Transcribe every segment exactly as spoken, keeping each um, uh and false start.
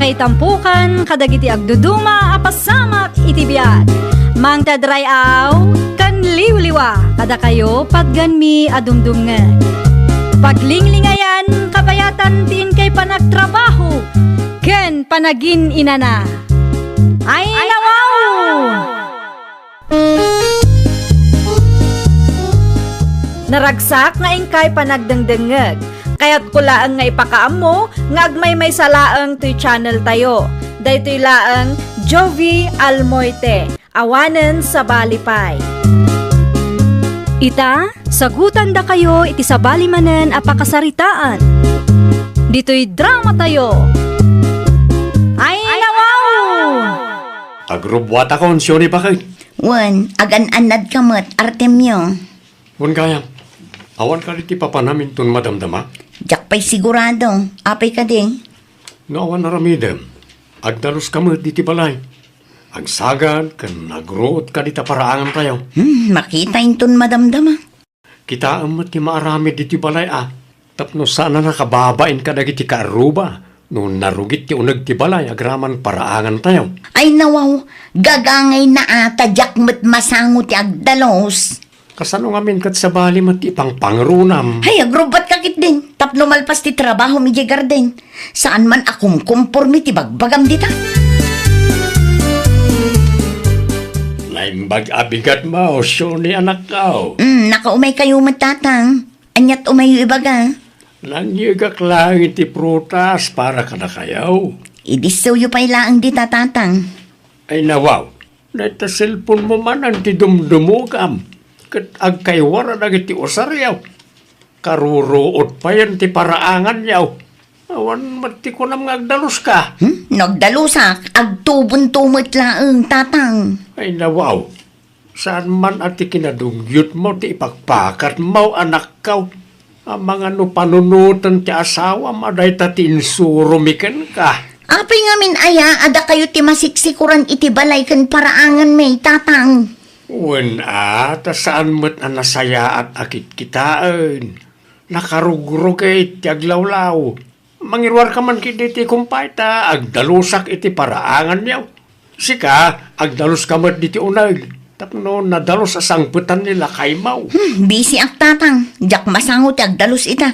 Itampukan kadagiti agduduma a pasamak iti biag. Mangted ray-aw ken liwliwa kadakayo, pagganmi a dumdumngeg. Paglinglingayan, kabayatan ti inkay panagtrabaho ken panagin-inana. Ay, nawaw! Naragsak nga inkay panagdengdengngeg. Kayatko laeng nga ipakaammo nga agmaymaysa laeng toy channel tayo. Daytoy laeng Jovie Almoite, awanen sabali pay. Ita, sagutandakayo iti sabali manen a pakasaritaan. Ditoy drama tayo. Ay, nawaw! Agrubbuatakon, Sioni, baket. Wen, agan-annadka met, Artemio. Wen gayam, awan kadi ti papanam inton madamdama? Diak pay sigurado. Apay kadi? No awan aramidem, agdaluska met diti balay. Agsagad ken agruot kadi ta paraangan tayo. Hmm, makita inton madamdama. Kitaem met ti maaramid ditoy balay a, tapno saan a nakababain kadagiti kaarruba no narugit ti uneg ti balay agraman paraangan tayo. Ay nawaw, gagangayna a ta diak met masango ti agdalus. Kasano ngamin ket sabali met ti ipangpangrunam? Hay, agrubbatka ketdin, tapno malpas ti trabahom idiay garden. Saan man a kumkumporme ti bagbagam dita. Naimbag a bigat mo, Sioni, anakko. Mm, nakaumay kayo met, Tatang. Aniat umayyo ibaga? Nangyegak laeng iti prutas para kadakayo. Idissewyo pay laeng dita, Tatang. Ay nawaw, dayta cellphone mo manen ti dumdumugam, ket agkaiwara dagiti usaryo. Karuruot payen ti paraanganyo. Awan met ti kunam nga agdaluska. Hmm? No agdalusak, agtubonto met laeng, Tatang. Ay nawaw, saan man a ti kinadungyotmo ti ipakpakatmo, anakko. Amangan no panunoten ti asawam a dayta ti insuromi kenka. Apay ngamin aya a dakayo ti masiksikoran iti balay ken paraanganmi, Tatang? Wen a, ta saan met a nasayaat a kitkitaen. Nakarugrugit ti aglawlaw. Mangiruarka man ketdi ti kumpay ta agdalusak iti paraanganyo. Sika, agdaluska met diti uneg, tapno nadalus a sangpetan ni lakaymo. Hmm, bisiak, Tatang. Diak masango ti agdalus ita.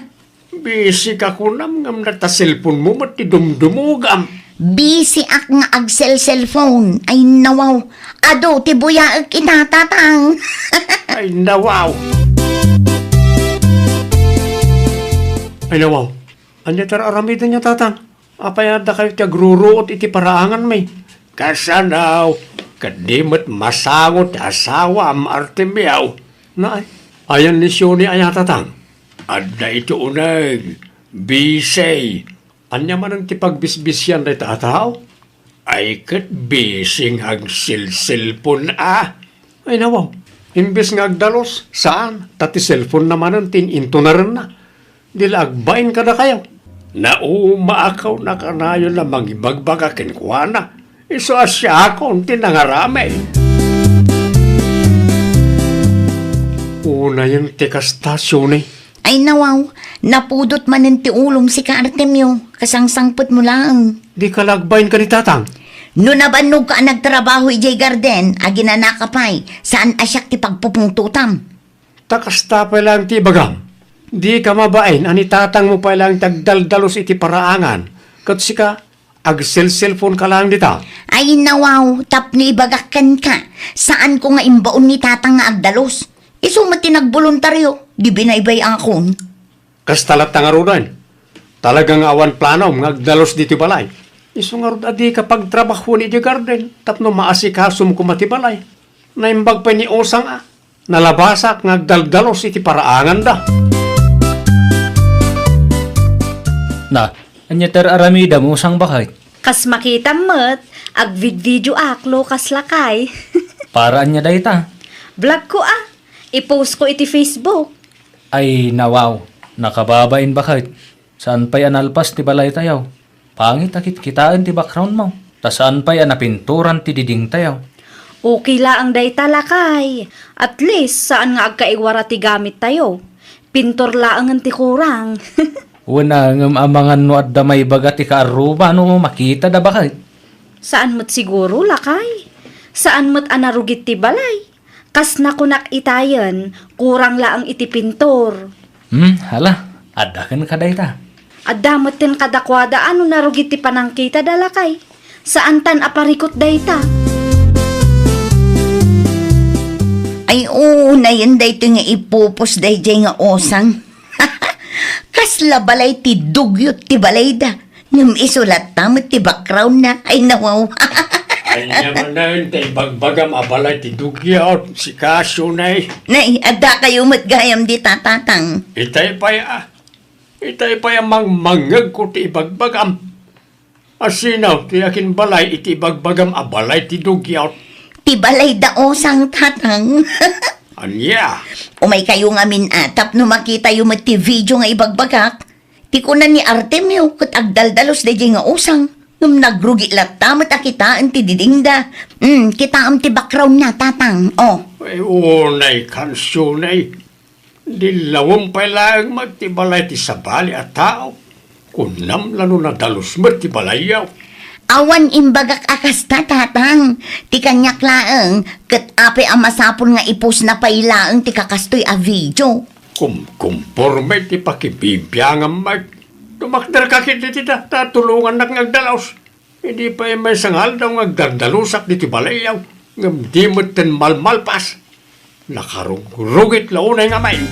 Bisika kunam ngem dayta cellphone mo met ti dumdumugam. Bisiak nga agselselphone. Ay nawaw. Adu ti buyaek ita, Tatang. Ay nawaw. Ay nawaw. Ania ti ar-aramidenyo, Tatang? Apay a dakayo ti agruruot iti paraanganmi? Kasano? Ket di met masango ti asawam, Artemio. Nay, ayan ni Sioni aya, Tatang? Adda iti uneg, bisi. Ania manen ti pagbisbisian dayta a tao? Ay ket bisi nga agselselpon a. Ay nawaw, imbes nga agdalus, saan, ta ti cellphone na manen ti in-intunarenna. Di la agbain kadakayo. Naumaak a kanayon a mangibagbaga kenkuana. Isu a siakon ti nangaramid. Unayen ti kasta, Sioni. Ay nawaw, napudot manen ti ulom sika, Artemio, kasangsangpetmo laeng. Dika la agbain kadi, Tatang? No nabannogka a nagtrabaho idiay garden, aginanaka pay, saan a siak ti pagpupungtotam. Ta kasta pay laeng ti ibagam. Dika mabain a ni tatangmo pay laeng ti agdaldalus iti paraangan, ket sika, agselselponka laeng dita. Ay nawaw, tapno ibagak kenka, saanko nga imbaon ni tatang nga agdalus. Isu met ti nagboluntario, di binaybay-akon. Kasta latta ngaruden. Talaga nga awan planom nga agdalus ditoy balay. Isu ngarud a dika pagtrabahoen idiay garden tapno maasikasomko koma ti balay. Naimbag pay ni Usang a nalabasak nga agdaldalus iti paraanganda. Na, ania ti ar-aramidem, Usang, baket? Kas makitam met, agvidvideoak, Lucas, lakay. Para ania dayta? Vlogko a. I-postko iti Facebook. Ay, nawaw. Nakababain, baket. Saan pay a nalpas ti balaytayo. Pangit a kitkitaen ti backgroundmo. Ta saan pay a napinturan ti didingtayo. Okay laeng dayta, lakay. At least, saan nga agkaiwara ti gamittayo. Pintor laengen ti kurang. Wen a, ngem amangan no adda maibaga ti kaarruba no makitada, baket? Saan met siguro, lakay. Saan met a narugit ti balay. Kas nakunak itayen, kurang laeng iti pintor. Hmm, hala, adda ken kadayta. Adda metten kadakuada a no narugit ti panangkitada, lakay. Saantan a parikut dayta. Ay, unayen daytoy nga ipupos daydiay nga usang. Kasla balay ti dugyot ti balayda. Ngem isu latta met ti background-na. Ay, nawaw. Ania manen ti ibagbagam a balay ti dugyot, sika, Shunay? Nay, adda kayo met gayam dita, Tatang. Itay pay a, itay pay a mangmangngegko ti ibagbagam. A sino ti akinbalay iti ibagbagam a balay ti dugyot? Ti balay da usang, Tatang. Ania? Umay kayo ngamin a tapno makitayo met ti video nga ibagbagak. Ti kuna ni Artemio ket agdaldalus daydiay nga usang. Ngem nagrugi latta met a kitaen ti didingda. Hmm, kitaem ti background-na, Tatang. Oh. Ay, unay kan, Shunay. Dillawem pay laeng met ti balay ti sabali a tao. Kunam la no nadalus met ti balayyo. Awan imbagak a kasta, Tatang. Ti kaniak laeng, ket apay a masapul nga ipusna pay laeng ti kakastoy a video? Kumkumporme ti pakibibiangam, Mike. Tumakderka ketdi ti da, ta tulongannak nga agdalus. Idi pay maysa nga aldaw nga agdardalusak ditoy balayyo, ngem di metten malmalpas. Nakarugrugit la unay nga main.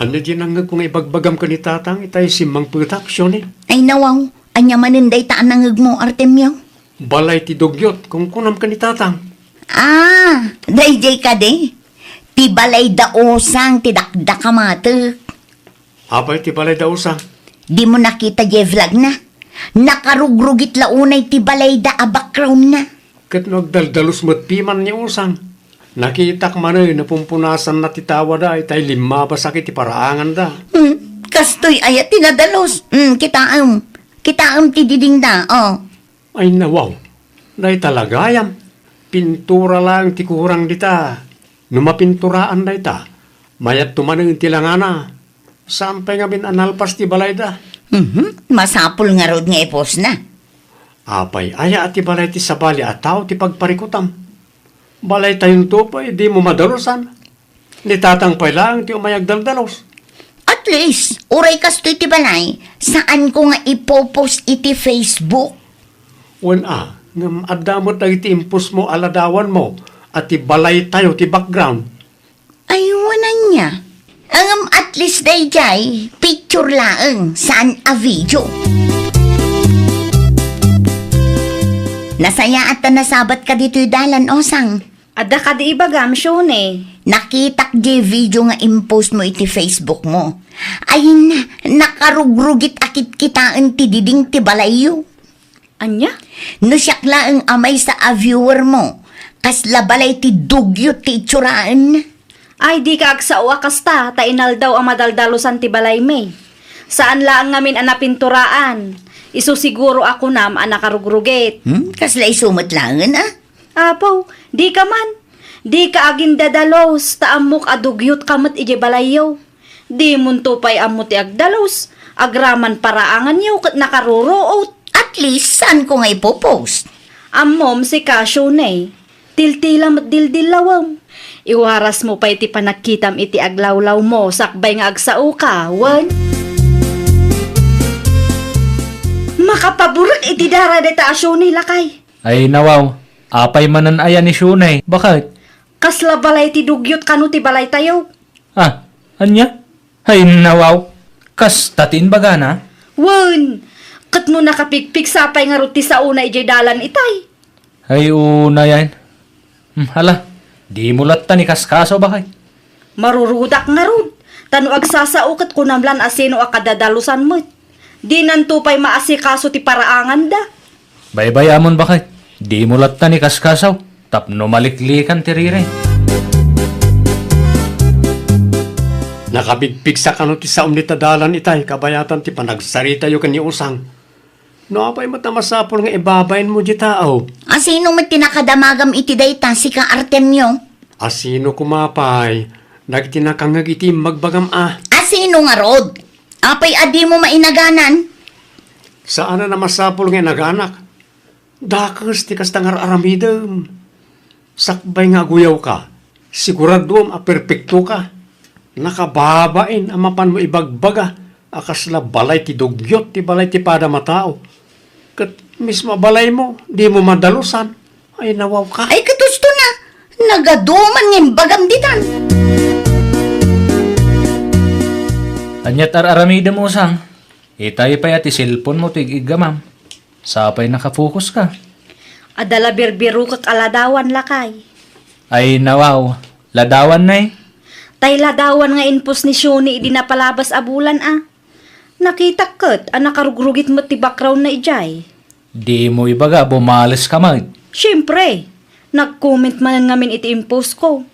Ania di nangngegko nga ibagbagam ken ni Tatang itay simmangpetak, Shunay? Ay, nawaw, ania manen dayta a nangngegmo, Artemio? Balay ti dugyot, kunkunam ken ni Tatang. Ah, daydiay kadi? Ti balay da usang ti dakdakamatek. Apay ti balay da usang? Dimo nakita diay vlog-na? Nakarugrugit la unay ti balayda a background-na. Ket no agdaldalus met piman ni usang, nakitak manen a pumpunasanna ti tawada itay limmabasak iti paraanganda. Hmm, kastoy aya ti nadalus? Hmm, kitaem. Kitaem ti didingda, oh. Ay, nawaw. Dayta la gayam. Pintura laeng ti kurang dita. No mapinturaan dayta, mayatto manen ti langana. Saan pay ngamin a nalpas ti balayda. Mhm. Masapul ngarud nga ipusna. Apay aya a ti balay ti sabali a tao ti pagparikutam? Balaytayonto pay, dimo madalusan. Ni Tatang pay laeng ti umay agdaldalus. At least, uray kastoy ti balay, saanko nga ipopost iti Facebook. Wen a, ngem adda met dagiti impostmo a ladawanmo a ti balaytayo ti background. Ay, wen ania. Ngem at least daydiay, picture laeng, saan a video. Nasayaat ta nasabatka ditoy dalan, Osang. Adda kadi ibagam, Shunay? Nakitak diay video nga impostmo iti Facebookmo. Ay, na, nakarugrugit a kitkitaen ti diding ti balayyo. Ania? No siak laeng a maysa a viewermo, kasla balay ti dugyot ti itsuraen. Ay, dika agsao a kasta, ta inaldaw a madaldalusan ti balaymi. Saan laeng ngamin a napinturaan. Isu siguro a kunam a nakarugrugit. Hmm? Kasla isu met laengen a? Apo, dika man. Dika agindadalus, ta ammok a dugyot ka met idiay balayyo. Dimonto pay ammo ti agdalus, agraman paraanganyo ket nakaruruot. At least, saanko nga ipopost. Ammom, sika, Shunay. Tiltila met dildillawem. Iwarasmo pay ti panagkitam iti aglawlawmo sakbay nga agsaoka, wen? Makapaburek iti dara dayta a Shunay, lakay. Ay, nawaw, apay manen aya ni Shunay? Baket? Kasla balay ti dugyot kano ti balaytayo. Ah, ania? Ay, nawaw, kasta ti imbagana? Wen, ket no nakapigpigsa pay ngarud ti saona idiay dalan itay. Ay, unayen. Hmm, hala, dimo latta ni kaskaso, baket? Marurudak ngarud, ta no agsasao ket kunam lan a sino a kadadalusan met. Dinanto pay maasikaso ti paraanganda. Baybay-amon, baket, dimo latta ni kaskaso tapno maliklikan ti riri. Nakapigpigsa kano ti saom dita dalan itay kabayatan ti panagsaritayo ken ni Usang. No apay met a masapul nga ibabainmo diay tao? A sino met ti nakadamagam iti dayta, sika, Artemio? A sino koma pay, dagiti nakangngeg iti imbagbagam a. A sino ngarud? Apay a dimo mainaganan? Saanen a masapul nga inaganak. Dakes ti kasta nga ar-aramidem. Sakbay nga aguyawka, siguraduem a perpektoka. Nakababain a mapanmo ibagbaga a kasla balay ti dugyot ti balay ti padam a tao. Ket mismo a balaymo, dimo madalusan. Ay, nawawka. Ay, ket usto na. Nagaduman nga imbagam ditan. Ania't ar-aramidem, Usang? Itay pay a ti cellphone-mo ti ig-iggamam. Sapay nakafokus ka. Adda la birbirokek a ladawan, lakay. Ay, nawaw. Ladawan, nay? Tay ladawan nga inpos ni Shuni idi napalabas a bulan, a. Nakitak ket a nakarugrugit met ti background-na idiay. Dimo ibaga, bumales ka met. Siempre, nag-comment manen ngamin iti inpos-ko.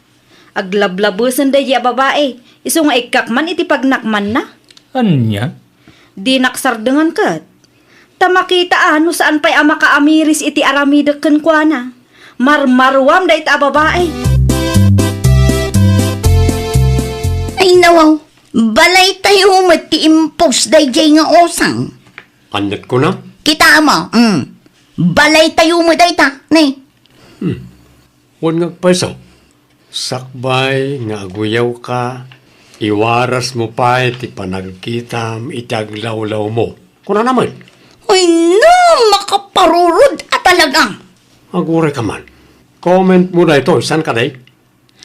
Aglablabesen daydi a babai, isu nga ikkak man iti pagnakmanna. Ania? Dinak sardengan ket. Ta makita a no saan pay a makaamiris iti aramidek kenkuana. Marmaruam dayta a babai. Ay, nawaw, balaytayo met ti impos daydiay nga usang. Ania't kuna? Kita mo, mm. Balaytayo met dayta, ne? Hmm. Wen nga agpayso, sakbay nga aguyawka, iwarasmo pay ti panagkitam iti aglawlawmo. Kunana met. Ay, no, makaparurod a talaga. Aguray ka man. Comment mo daytoy, saan ka, day?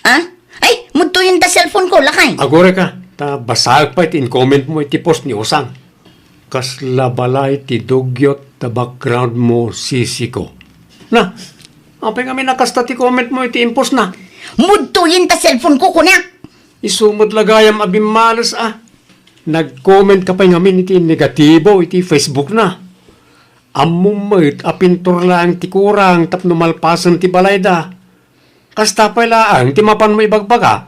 Ah? Ay, mudtoyen ta cellphone ko, lakay. Aguray ka, ta basaek pay ti in-comment mo iti post ni Usang. Kasla balay ti dugyot ta background mo, sisiko. Na, apay ngamin a kasta ti comment mo iti in-post na? Mudtoyen ta cellphone ko, kunak. Isu met la gayam a bimmales a. Nag-comment ka pay ngamin iti negatibo iti Facebook na. Ammom met a pintor laeng ti kurang tapno malpasen ti balayda. Kasta pay laeng ti mapanmo ibagbaga?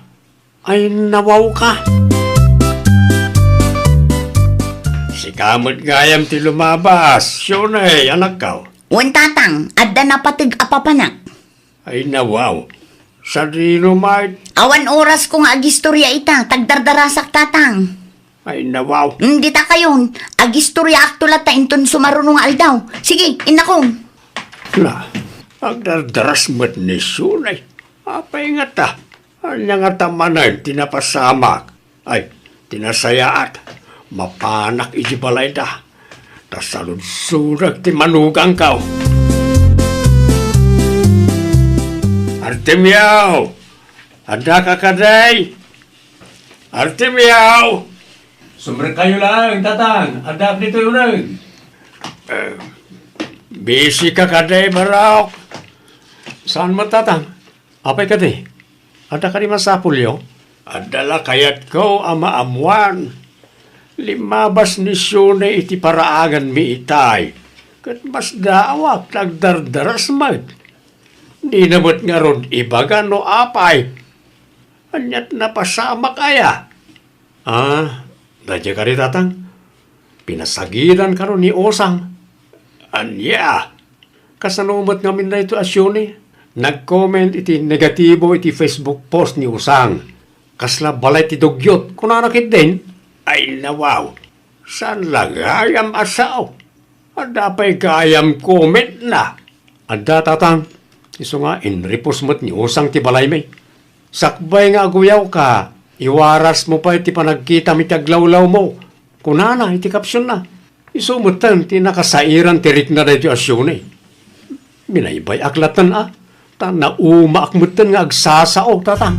Ay, nawawka. Sika met gayam ti lumabas, Shuni, anakko. Wen, tatang, adda napateg a papanak. Ay, nawaw. Sadino met? Awan orasko nga agistorya ita, ta agdardarasak, tatang. Ay, nawaw. Mm, dita kayon, agistoryaakto latta inton sumaruno nga aldaw. Sige, innakon. Na, agdardaras met ni Shuni. Apay ngata? Ania ngata manen ti napasamak? Ay, ti nasayaat, mapanak iti balayda. Ta saludsodek ti manugangko. Artemio! Addaka kadi? Artemio! Sumrekkayo laeng, tatang. Addaak ditoy uneg. Eh, busy ka kadi, Barok? Saan met, tatang? Apay kadi? Adda kadi masapulyo? Adda la kayatko a maammuan. Limmabas ni Shuni iti paraaganmi itay, ket masdaawak ta agdardaras met. Dina met ngarud ibaga no apay. Ania't napasamak aya? Ah, daydiay kadi, tatang. Pinasagidan kano ni Osang. Ania? Kasano met ngamin daytoy a Shuni? Nag-comment iti negatibo iti Facebook post ni Osang. Kasla balay ti dugyot, kunana ketdin. Ay, nawaw. Saan la gayam a sao? Adda pay gayam comment na. Adda, tatang. Isu nga, in-repost met ni Osang ti balaymi. Sakbay nga aguyawka, iwarasmo pay ti panagkitam iti aglawlawmo. Kunana iti caption na. Isu metten ti nakasairan ti rikna daytoy a Shuni. Binaybay-ak latten a, ta naumaak metten nga agsasao, tatang.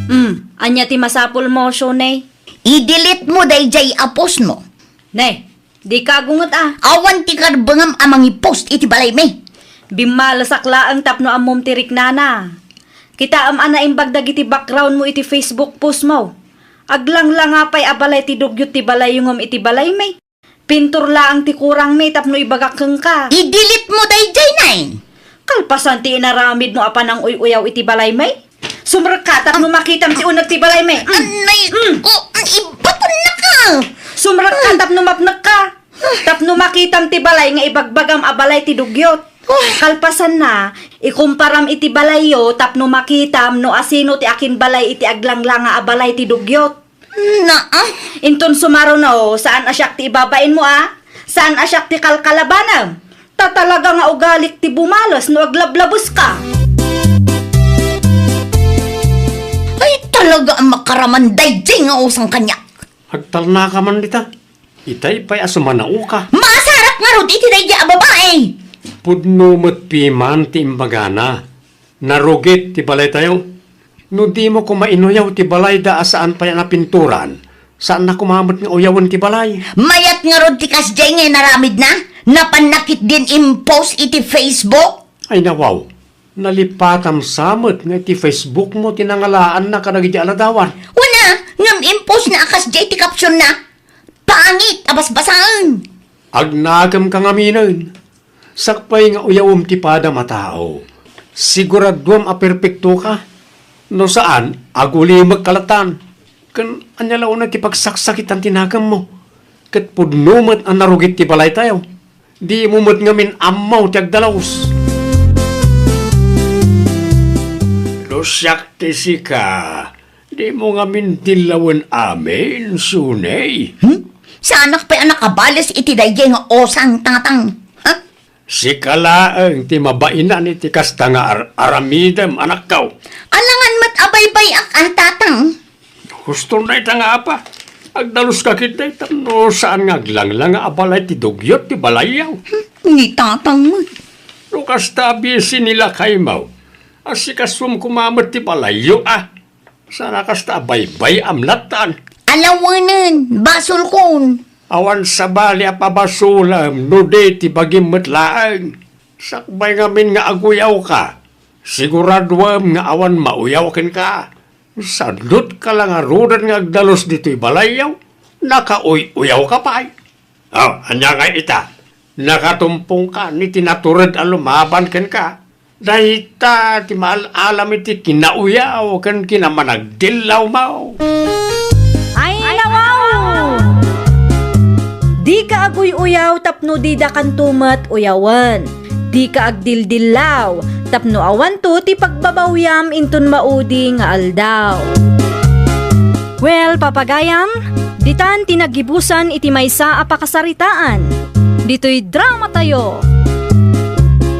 Hmm, ania ti masapulmo, Shuni? I-delete mo daydiay a post mo. Ne, dika agunget a. Awan ti karbengam a mangi-post iti balaymi. Bimmalesak laeng tapno ammom ti riknana. Kitaem a naimbag dagiti background mo iti Facebook post mo. Aglanglanga pay a balay ti dugyot ti balayyo ngem iti balaymi. Pintor laeng ti kurangmi tapno ibagak kenka. I-delete mo daydiay, nay. Kalpasan ti inaramidmo a pananguy-uyaw iti balaymi. Sumrekka tapno makitam ti uneg ti balaymi. Mm. Nay, mm. Oh, ibatennaka. Sumrekka tapno mapnekka. Tapno makitam ti balay nga ibagbagam a balay ti dugyot. Kalpasanna, ikumparam iti balayyo tapno makitam no asino ti akinbalay iti aglangla nga a balay ti dugyot. Naa. Inton sumaruno, saan a siak ti ibabainmo a? Saan a siak ti kalkalabanem? Ta talaga nga ugalik ti bumales no aglablabeska. Ay, talaga a makaraman daydi nga usang kaniak. Agtalnaka man dita. Itay pay a sumanaoka. Maasarap ngarud iti daydi a babai. Pudno met piman ti imbagana. Narugit ti balaytayo. No dimo koma inuyaw ti balayda a saan pay a napinturan, saanna koma met nga uyawen ti balay. Mayat ngarud ti kasdiay nga inaramidna? Napanna ketdin impose iti Facebook? Ay nawaw, nalipatam sa met nga iti Facebookmo ti nangalaanna kadagiti aladawan. Wen a, ngem impose na a kasdiay ti caption na. Pangit a basbasaen. Agnakem ka ngaminen. Sakbay nga uyawem ti padam a tao, siguraduem a perpektoka. No saan, agulimek ka latan. Ken ania la unay ti pagsaksakitan ti nakemmo? Ket pudno met a narugit ti balaytayo. Dimo met ngamin ammo ti agdalus. No siak ti sika, dimo ngamin dillawen amin, Suney. Hmm? Saanak pay a nakabales iti daydiay nga usang, Tatang. Ha? Sika laeng ti mabainan iti kasta nga ar-, aramidem, anakko. Alangan met a baybay-ak a, Tatang. Husto na ita nga apa. Agdaluska ketdi tapno saan nga aglangla nga a balay ti dugyot ti balayyo. Hmm, ni Tatang met. No kasta a bisi ni lakaymo, asikasuem koma met ti balayyo a. Saan a kasta a baybay-am latan. Alawenen, basolkon. Awan sabali a pabasolem no di ti bagim met laeng. Sakbay ngamin nga aguyawka, siguraduem nga awan mauyaw kenka. Sadutka la ngaruden nga agdalus ditoy balayyo, nakauy-uyawka pay. Oh, ania ngay ita? Nakatumpongka ni ti natured a lumaban kenka. Dayta ti maal-alam iti kinauyaw ken kinamanagdillawmo. Ay, nawaw! Dika aguy-uyaw tapno didakanto met uyawen. Dika agdildillaw tapno awanto ti pagbabawiam inton maudi nga aldaw. Well, papagayam, ditan ti naggibusan iti maysa a pakasaritaan. Ditoy dramatayo.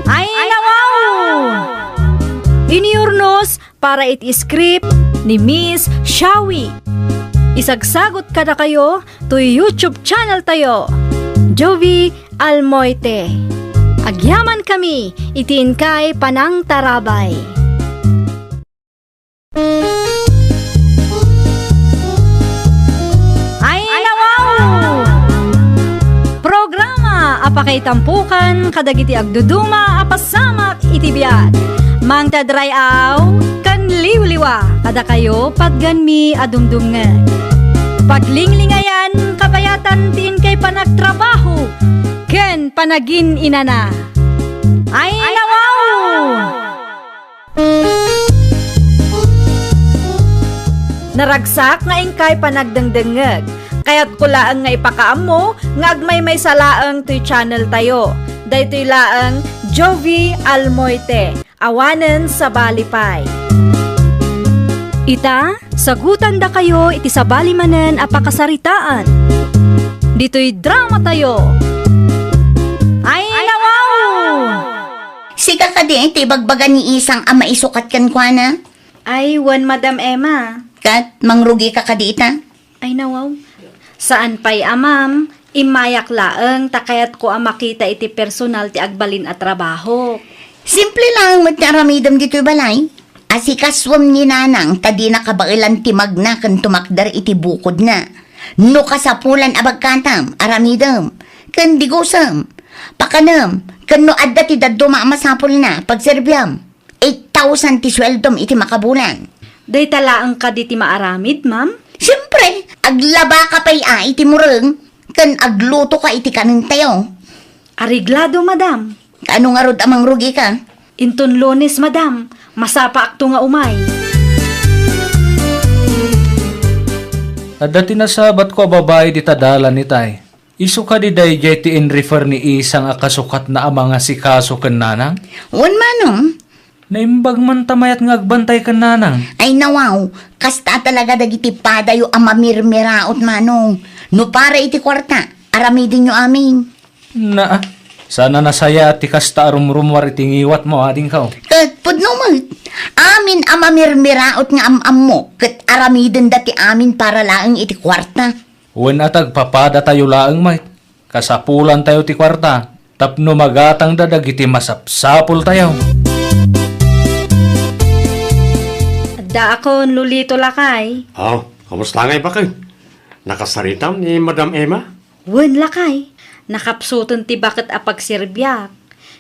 Ay, nawaw! Inurnos para iti script ni Miss Shawi. Isagsagot kadakayo toy YouTube channel tayo, Jovie Almoite. Agyaman kami iti inkay panangtarabay. Ay, nawaw! Programa a pakaitampokan kadagiti agduduma a pasamak iti biag. Mangted ray-aw ken liwliwa kadakayo patgenmi a dumdumngeg. Paglinglingayan, kabayatan ti inkay panagtrabaho ken panagin-inana. Ay, nawaw! Naragsak nga inkay panagdengdengngeg. Kayatko laeng nga ipakaammo nga agmaymaysa laeng toy channel tayo. Daytoy laeng Jovie Almoite, awanen sabali pay. Ita, sagutandakayo iti sabali manen a pakasaritaan. Ditoy dramatayo. Ay, nawaw! Sika kadi ti ibagbaga ni Isang a maisukat kenkuana? Ay, wen, Madam Emma. Ket mangrugika kadi ita? Ay, nawaw. Saan pay a, ma'am. Immayak laeng ta kayatko a makita iti personal ti agbalin a trabaho. Simple laeng met ti aramidem ditoy balay. Asikasuem ni Nanang ta dina kabaelan ti magna ken tumakder iti bukodna. No kasapulan a bagkatam, aramidem, ken digusem, pakanem, ken no adda ti dadduma a masapulna, pagserbiam. Eight thousand ti sueldom iti makabulan. Dayta laeng kadi ti maaramid, ma'am? Siempre, aglabaka pay a iti mureng, ken aglutoka iti kanentayo. Areglado, madam. Kaano ngarud a mangrugika? Inton Lunes, madam, masapaakto nga umay. Adda ti nasabatko a babai dita dalan itay. Isu kadi daydiay ti in-refer ni Isang a kasukatna a mangasikaso ken Nanang? Wen, Manong. Naimbag man ta mayat nga agbantay ken Nanang. Ay, nawaw, kasta talaga dagiti padayo a mamirmiraot, Manong. No para iti kuarta, aramidenyo amin. Naa, saan a nasayaat ti kasta a rumrumuar iti ngiwatmo, adingko. Ket pudno met, amin a mamirmiraot nga am-ammo, ket aramidenda ti amin para laeng iti kuarta. Wen a ta agpapadatayo laeng met, kasapulantayo ti kuarta tapno magatangda dagiti masapsapultayo. Addaakon, Lolito, lakay. Oh, kumusta ngay, bakay? Nakasaritam ni Madam Emma? Wen, lakay. Nakapsuten ti baket a pagserbiak.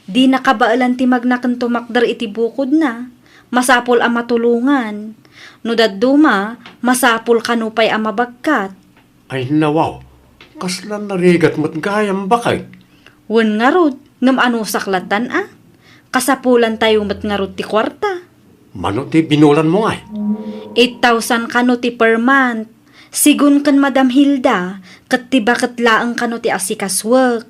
Di nakabaelan ti magnaken tumakder iti bukodna. Masapul a matulongan. No dadduma, masapul kano pay a mabagkat. Ay, nawaw, kasla narigat met gayam, bakay? Wen ngarud, ngem anusak lattan a? Kasapulantayo met ngarud ti kuarta. Mano ti binulanmo ngay? Eight thousand kano ti per month. Sigun ken Madam Hilda, ket ti baket laeng kano ti asikasuek.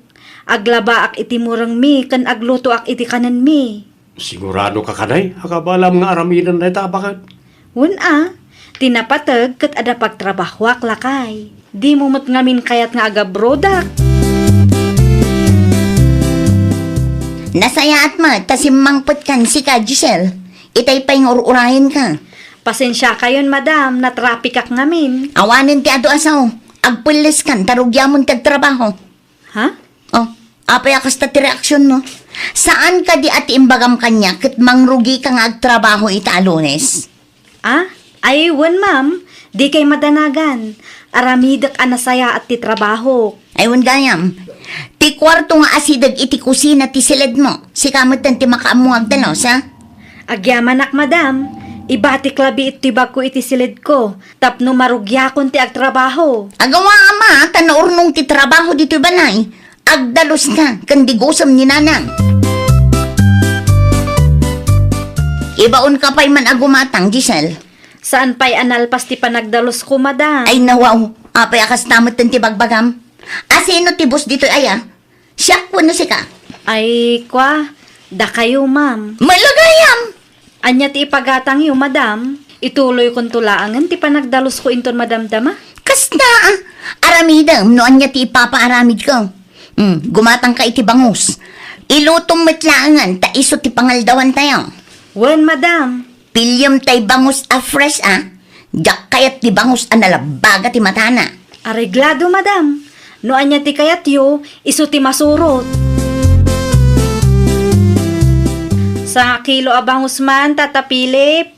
Aglabaak iti murengmi ken aglutoak iti kanenmi. Sigurado ka kadi a kabaelam nga aramiden dayta a baket? Wen a, ti napateg ket adda pagtrabahoak, lakay. Dimo met ngamin kayat nga agabrodak. Nasayaat met ta simmangpetkan sika, Giselle. Itay pay nga ur-urayenka. Pasensiakayon, madam, natrapikak ngamin. Awanen ti adu a sao. Agpelleskan ta rugiamon ti agtrabaho. Ha? Oh, apay a kasta ti reaksionmo? Saan kadi a ti imbagam kaniak ket mangrugika nga agtrabaho ita a Lunes? Ah? Ay, wen, ma'am. Dikay madanagan. Aramidek a nasayaat ti trabahok. Ay, wen gayam. Ti kuarto nga asideg iti kusina ti siledmo. Sika metten ti makaammo nga agdalos, ha? Agyamanak, madam. Ibatik labi iti bagko iti siledko. Tapno marugiakon ti agtrabaho. Agawa, ama, ta naurnong ti trabaho ditoy balay. Agdaluska ken digusom ni Nanang. Ibaonka pay man a gumatang, Giselle. Saan pay a nalpas ti panagdalusko, madam? Ay, nawaw. Apay a kasta metten ti bagbagam? A sino ti boss ditoy aya? Siak wenno sika? Ay, kwa, dakayo, ma'am. Malagayam! Ania ti ipagatangyo, madam? Ituloykonto laengen ti panagdalusko inton madamdama. Kasta, ah. Aramidem no ania ti ipapaaramidko. Hmm, gumatangka iti bangus. Ilutom met laengen ta isu ti pangaldawantayo. Wen, madam. Piliem tay bangus a fresh, ah. Diak kayat ti bangus a nalabaga ti matana. Areglado, madam. No ania ti kayatyo, isu ti masurot. Sangakilo a bangus man, Tata Philip.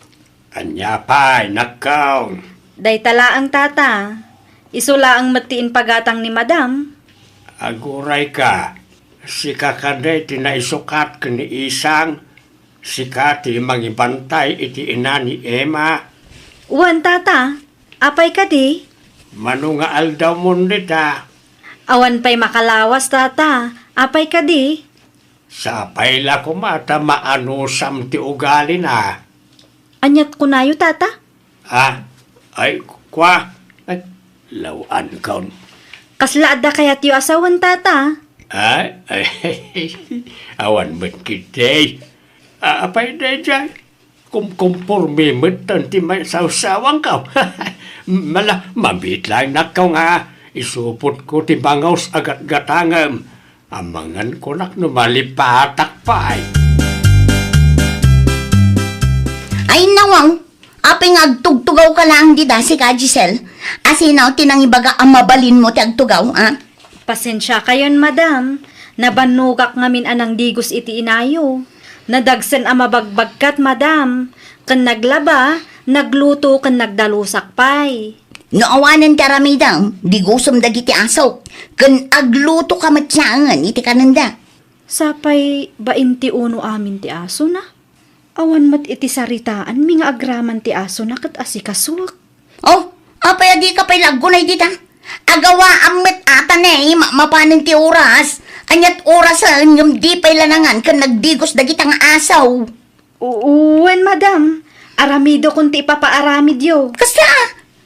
Ania pay, nakkaw? Dayta laeng, Tata. Isu laeng met ti impagatang ni madam. Agurayka, sika kadi ti naisukat ken ni Isang? Sika ti mangibantay iti ina ni Emma? Wen, Tata. Apay kadi? Mano nga aldawmon dita? Awan pay makalawas, Tata. Apay kadi? Sapay la koma ta maanusam ti ugalina. Aniat kunayo, Tata? Ah, ay, kwa. Ay, law-ankon. Kasla adda kayatyo a sawen, Tata? Ay, ay, awan met ketdi. Ah, apay daydiay? Kumkumporme metten ti maisawsawangko. Mala, mabiit laeng nakkaw nga isupotko ti bangus a gatgatangem. Amangan kunak no malipatak pay. Ay, nawaw. Apay nga agtugtugawka laeng dita, sika, Giselle? Asino ti nangibaga a mabalinmo ti agtugaw, a? Pasensiakayon, madam. Nabannogak ngamin a nangdigos iti inayo. Nadagsen a mabagbagkat, madam. Ken naglaba, nagluto, ken nagdalusak pay. No awanen ti aramidem, digosem dagiti asok, ken aglutoka met laengen iti kanenda. Sapay bain ti uno amin ti asona. Awan met iti saritaanmi nga agraman ti asona ket asikasuek. Oh, apay a dika pay la aggunay dita? Agawaam met ata ne, ma-, mapanen ti oras. Aniat orasen ngem di pay la nangan ken nagdigos dagita nga asaw. U-, wen, madam. Aramidokon ti ipapaaramidyo. Kasta,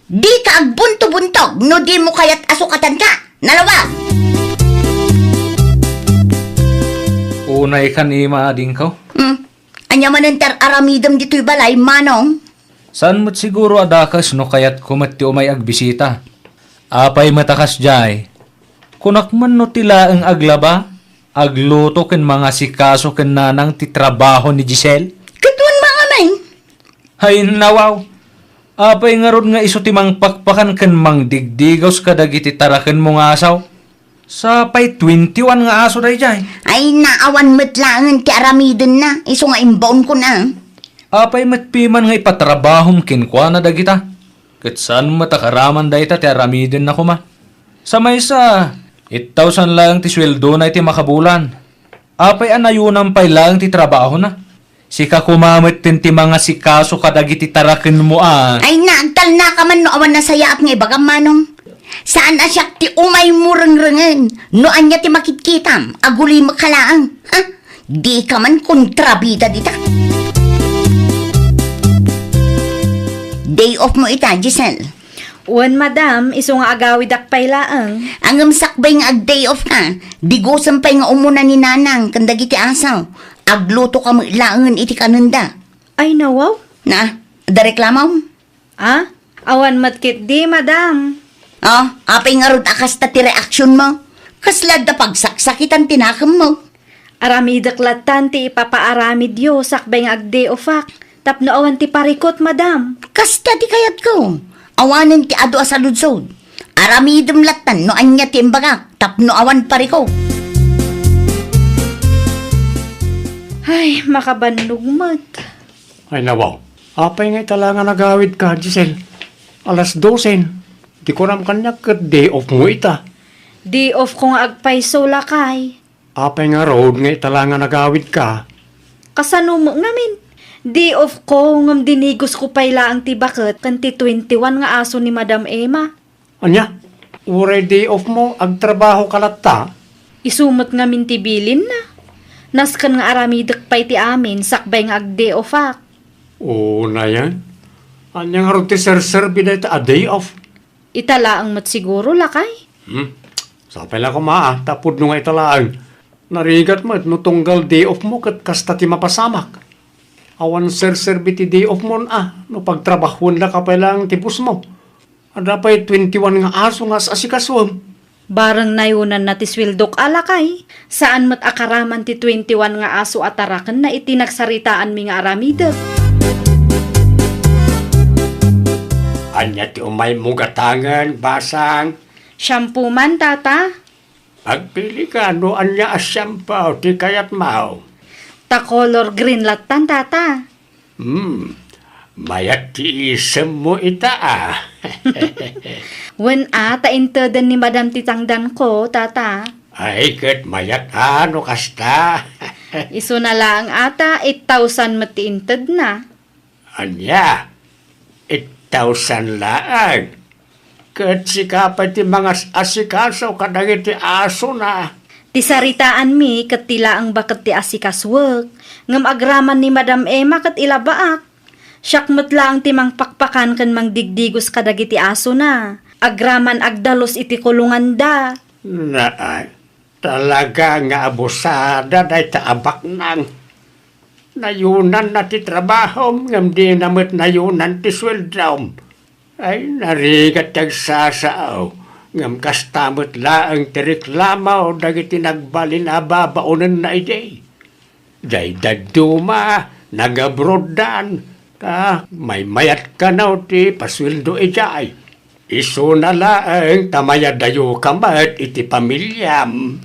dika agbunto-buntog no dimo kayat a sukatanka. Nalabag! Unay kan ima, adingko. Hmm. Ania manen ti ar-aramidem ditoy balay, Manong? Saan met siguro a dakes no kayatko met ti umay agbisita. Apay met a kasdiay? Kunak man no ti laeng aglaba, agluto ken mangasikaso ken nanang ti trabaho ni Giselle? Ket wen mangamay. Hay nawaw! Apay ngarud nga isu ti mangpakpakan ken mangdigdigaws kadagiti tarakenmo nga asaw? Sapay twenty-one nga aso daydiay. Ay, naawan met laengen ti aramidenna, isu nga imbaonkon a. Apay met piman nga ipatrabahom kenkuana dagita? Ket saan met a karaman dayta ti aramidenna koma. Sa maysa, eight thousand laeng ti suweldona iti makabulan. Apay a nayunan pay laeng ti trabahona? Sika koma metten ti mangasikaso kadagiti tarakenmo a. Ay, naagtalnaka man no awan nasayaat nga ibagam, Manong. Saan a siak ti umaymo rengrengen no ania ti makitkitam, agulimek laeng. Ha? Dika man kontrabida dita. Day off mo ita, Giselle. Wen, madam, isu nga agawidak pay laeng. Ngem sakbay nga ag-day off ka, digusen pay nga umuna ni Nanang ken dagiti asaw. Agluto ka met laengen iti kanenda. Ay, nawaw? Na, adda reklamom? Ah, awan met ketdi, madam. Oh, apay ngarud a kasta ti reaksionmo? Kasla adda pagsaksakitan ti nakemmo? Aramidek lattan ti ipapaaramidyo sakbay nga ag-day offak tapno awan ti parikut, madam. Kasta ti kayatko. Awanen ti adu a saludsod. Aramidem lattan no ania ti imbagak tapno awan parikut. Ay, makabannog met. Ay, nawaw. Apay nga ita la nga nagawidka, Giselle? Alas dosen. Di kunam kaniak ket day off mo ita. Day off ko nga agpayso, lakay. Apay ngarud nga ita la nga nagawidka? Kasano met ngamin? Day off ko, ngem dinigos ko pay laeng ti baket ken ti twenty-one nga aso ni Madam Emma. Ania? Uray day off mo, agtrabaho ka latta? Isu met ngamin ti bilinna. Nasken nga aramidek pay ti amin sakbay nga ag-day offak. Unayen? Ania ngarud ti serserbi dayta a day off? Ita laeng met siguro, lakay. Hmm. Sapay la koma, ah, ta pudno nga ita laeng. Narigat met no tunggal day off mo ket kasta ti mapasamak. Awan serserbi ti day off mon, ah, no pagtrabahuendaka pay laeng ti boss mo. Adda pay twenty-one nga aso nga as-asikasuem. Bareng nayunanna ti sueldok a, lakay. Saan met a karaman ti twenty-one nga aso a tarakenna iti nagsaritaanmi nga aramidek. Ania ti umaymo gatangen, basang? Shampoo man, tata. Agpili ka no ania a shampoo ti kayatmo. Ta color green lattan, tata. Hmm, mayat ti isemmo ita, ah. Wen a, ta inteden ni Madam ti tangdanko, tata. Ay, ket mayat a no kasta. Isuna laeng a ta eight thousand met ti intedna. Ania? Eight thousand laeng? Ket sika pay ti mangas-asikaso kadagiti asona. Ti saritaanmi ket ti laeng baket ti asikasuek, ngem agraman ni Madam Emma ket ilabaak. Siak met laeng ti mangpakpakan ken mangdigdigos kadagiti asona. Agraman agdalus iti kulonganda. Naay, talaga nga abusada dayta a baknang. Nayunanna ti trabahom ngem dina met nayunan ti sueldom. Ay, narigat ti agsasao, ngem kasta met laeng ti reklamo dagiti nagbalin a babaonenna idi. Diay dadduma, nagabroddan, ta maymayat kano ti pasueldo idiay. Isuna laeng ta mayadayoka met iti pamiliam.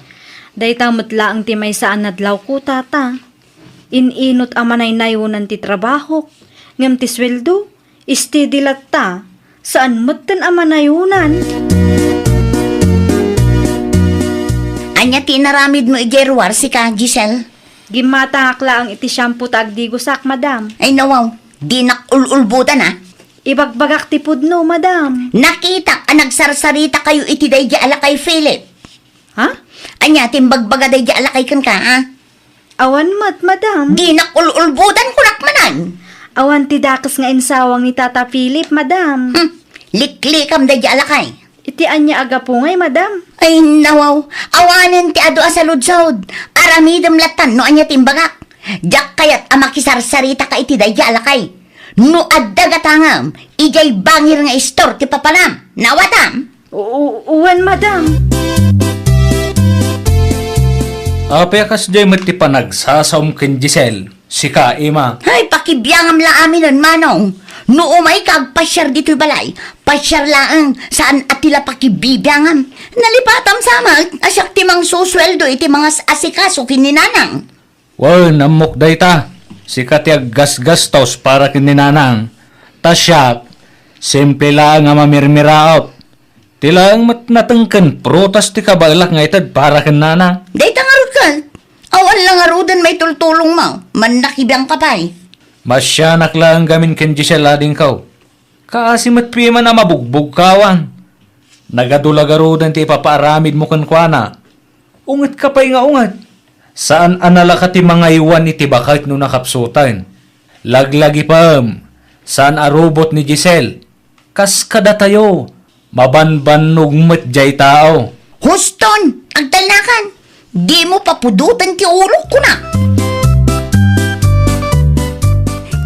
Dayta met laeng ti maysa a nadlawko, tata. In-inut a manaynayonan ti trabahok, ngem ti sueldo, Steady latta, saan metten a manayonan. Ania ti inaramidmo idiay ruar, sika, Giselle? Gimmatangak laeng iti shampoo ta agdigosak, madam. Ay, nawaw, dinak ul-ulbodan, a. Ibagbagak ti pudno, madam. Nakitak a nagsarsarita kayo iti daydi a lakay, Philip. Ha? Ania ti imbagbaga daydi a lakay kenka, a? Awan met, madam. Dinak ul-ulbodan, kunak manen. Awan ti dakes nga insawang ni Tata Philip, madam. Hmm, liklikam daydi a lakay. Iti ania a gapu ngay, madam? Ay, nawaw. Awanen ti adu a saludsod. Aramidem lattan no ania ti imbagak. Diak kayat a makisarsarita ka iti daydiay a lakay. No adda gatangem, idiay bangir nga istor ti papanam. Naawatam? U-, u-, wen, madam. Apay a kasdiay met ti panagsasaom ken Giselle? Sika, Emma. Hay, pakibiangam la aminen, Manong. No umayka agpasiar ditoy balay, pasiar laeng, saan a ti la pakibibiangam. Nalipatam sa met a siak ti mangsusueldo iti mangas-asikaso ken ni Nanang. Wen, ammok dayta. Sika ti aggasgastos para ken ni Nanang. Ta siak, simple laeng a mamirmiraot. Ti laeng met nateng ken prutas ti kabaelak nga ited para ken Nanang. Dayta ngarud ket, awan la ngaruden maitultulongmo, mannakibiangka pay. Masianak laeng gamin ken Giselle, adingko. Kaasi met pay man a mabugbugkawan. Nagadu la garuden ti ipapaaramidmo kenkuana. Ungetka pay nga unget. Saan a nalaka ti mangaywan iti baket no nakapsuten. Laglagipem, saan a rubot ni Giselle. Kas kadatayo, mabanbannog met diay tao. Huston, agtalnakan. Dimo papudoten ti ulok, kuna.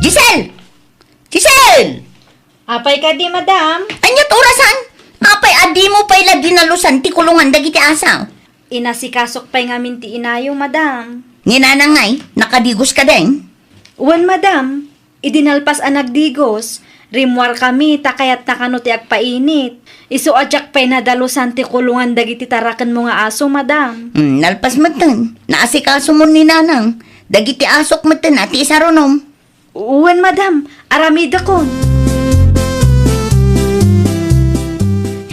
Giselle! Giselle! Apay kadi, madam? Ania ti orasan? Apay a dimo pay la dinalusan ti kulongan dagiti aso? Inasikasok pay ngamin ti inayo, madam. Ni Nanang ngay, nakadigos kadi? Wen, madam. Idi nalpas a nagdigos, rimmuarkami ta kayatna kano ti agpainit. Isu a diak pay nadalusan ti kulongan dagiti tarakenmo nga aso, madam. Hmm, nalpas metten. Naasikasomon ni Nanang. Dagiti asok metten a ti isarunom. Wen, madam. Aramidakon.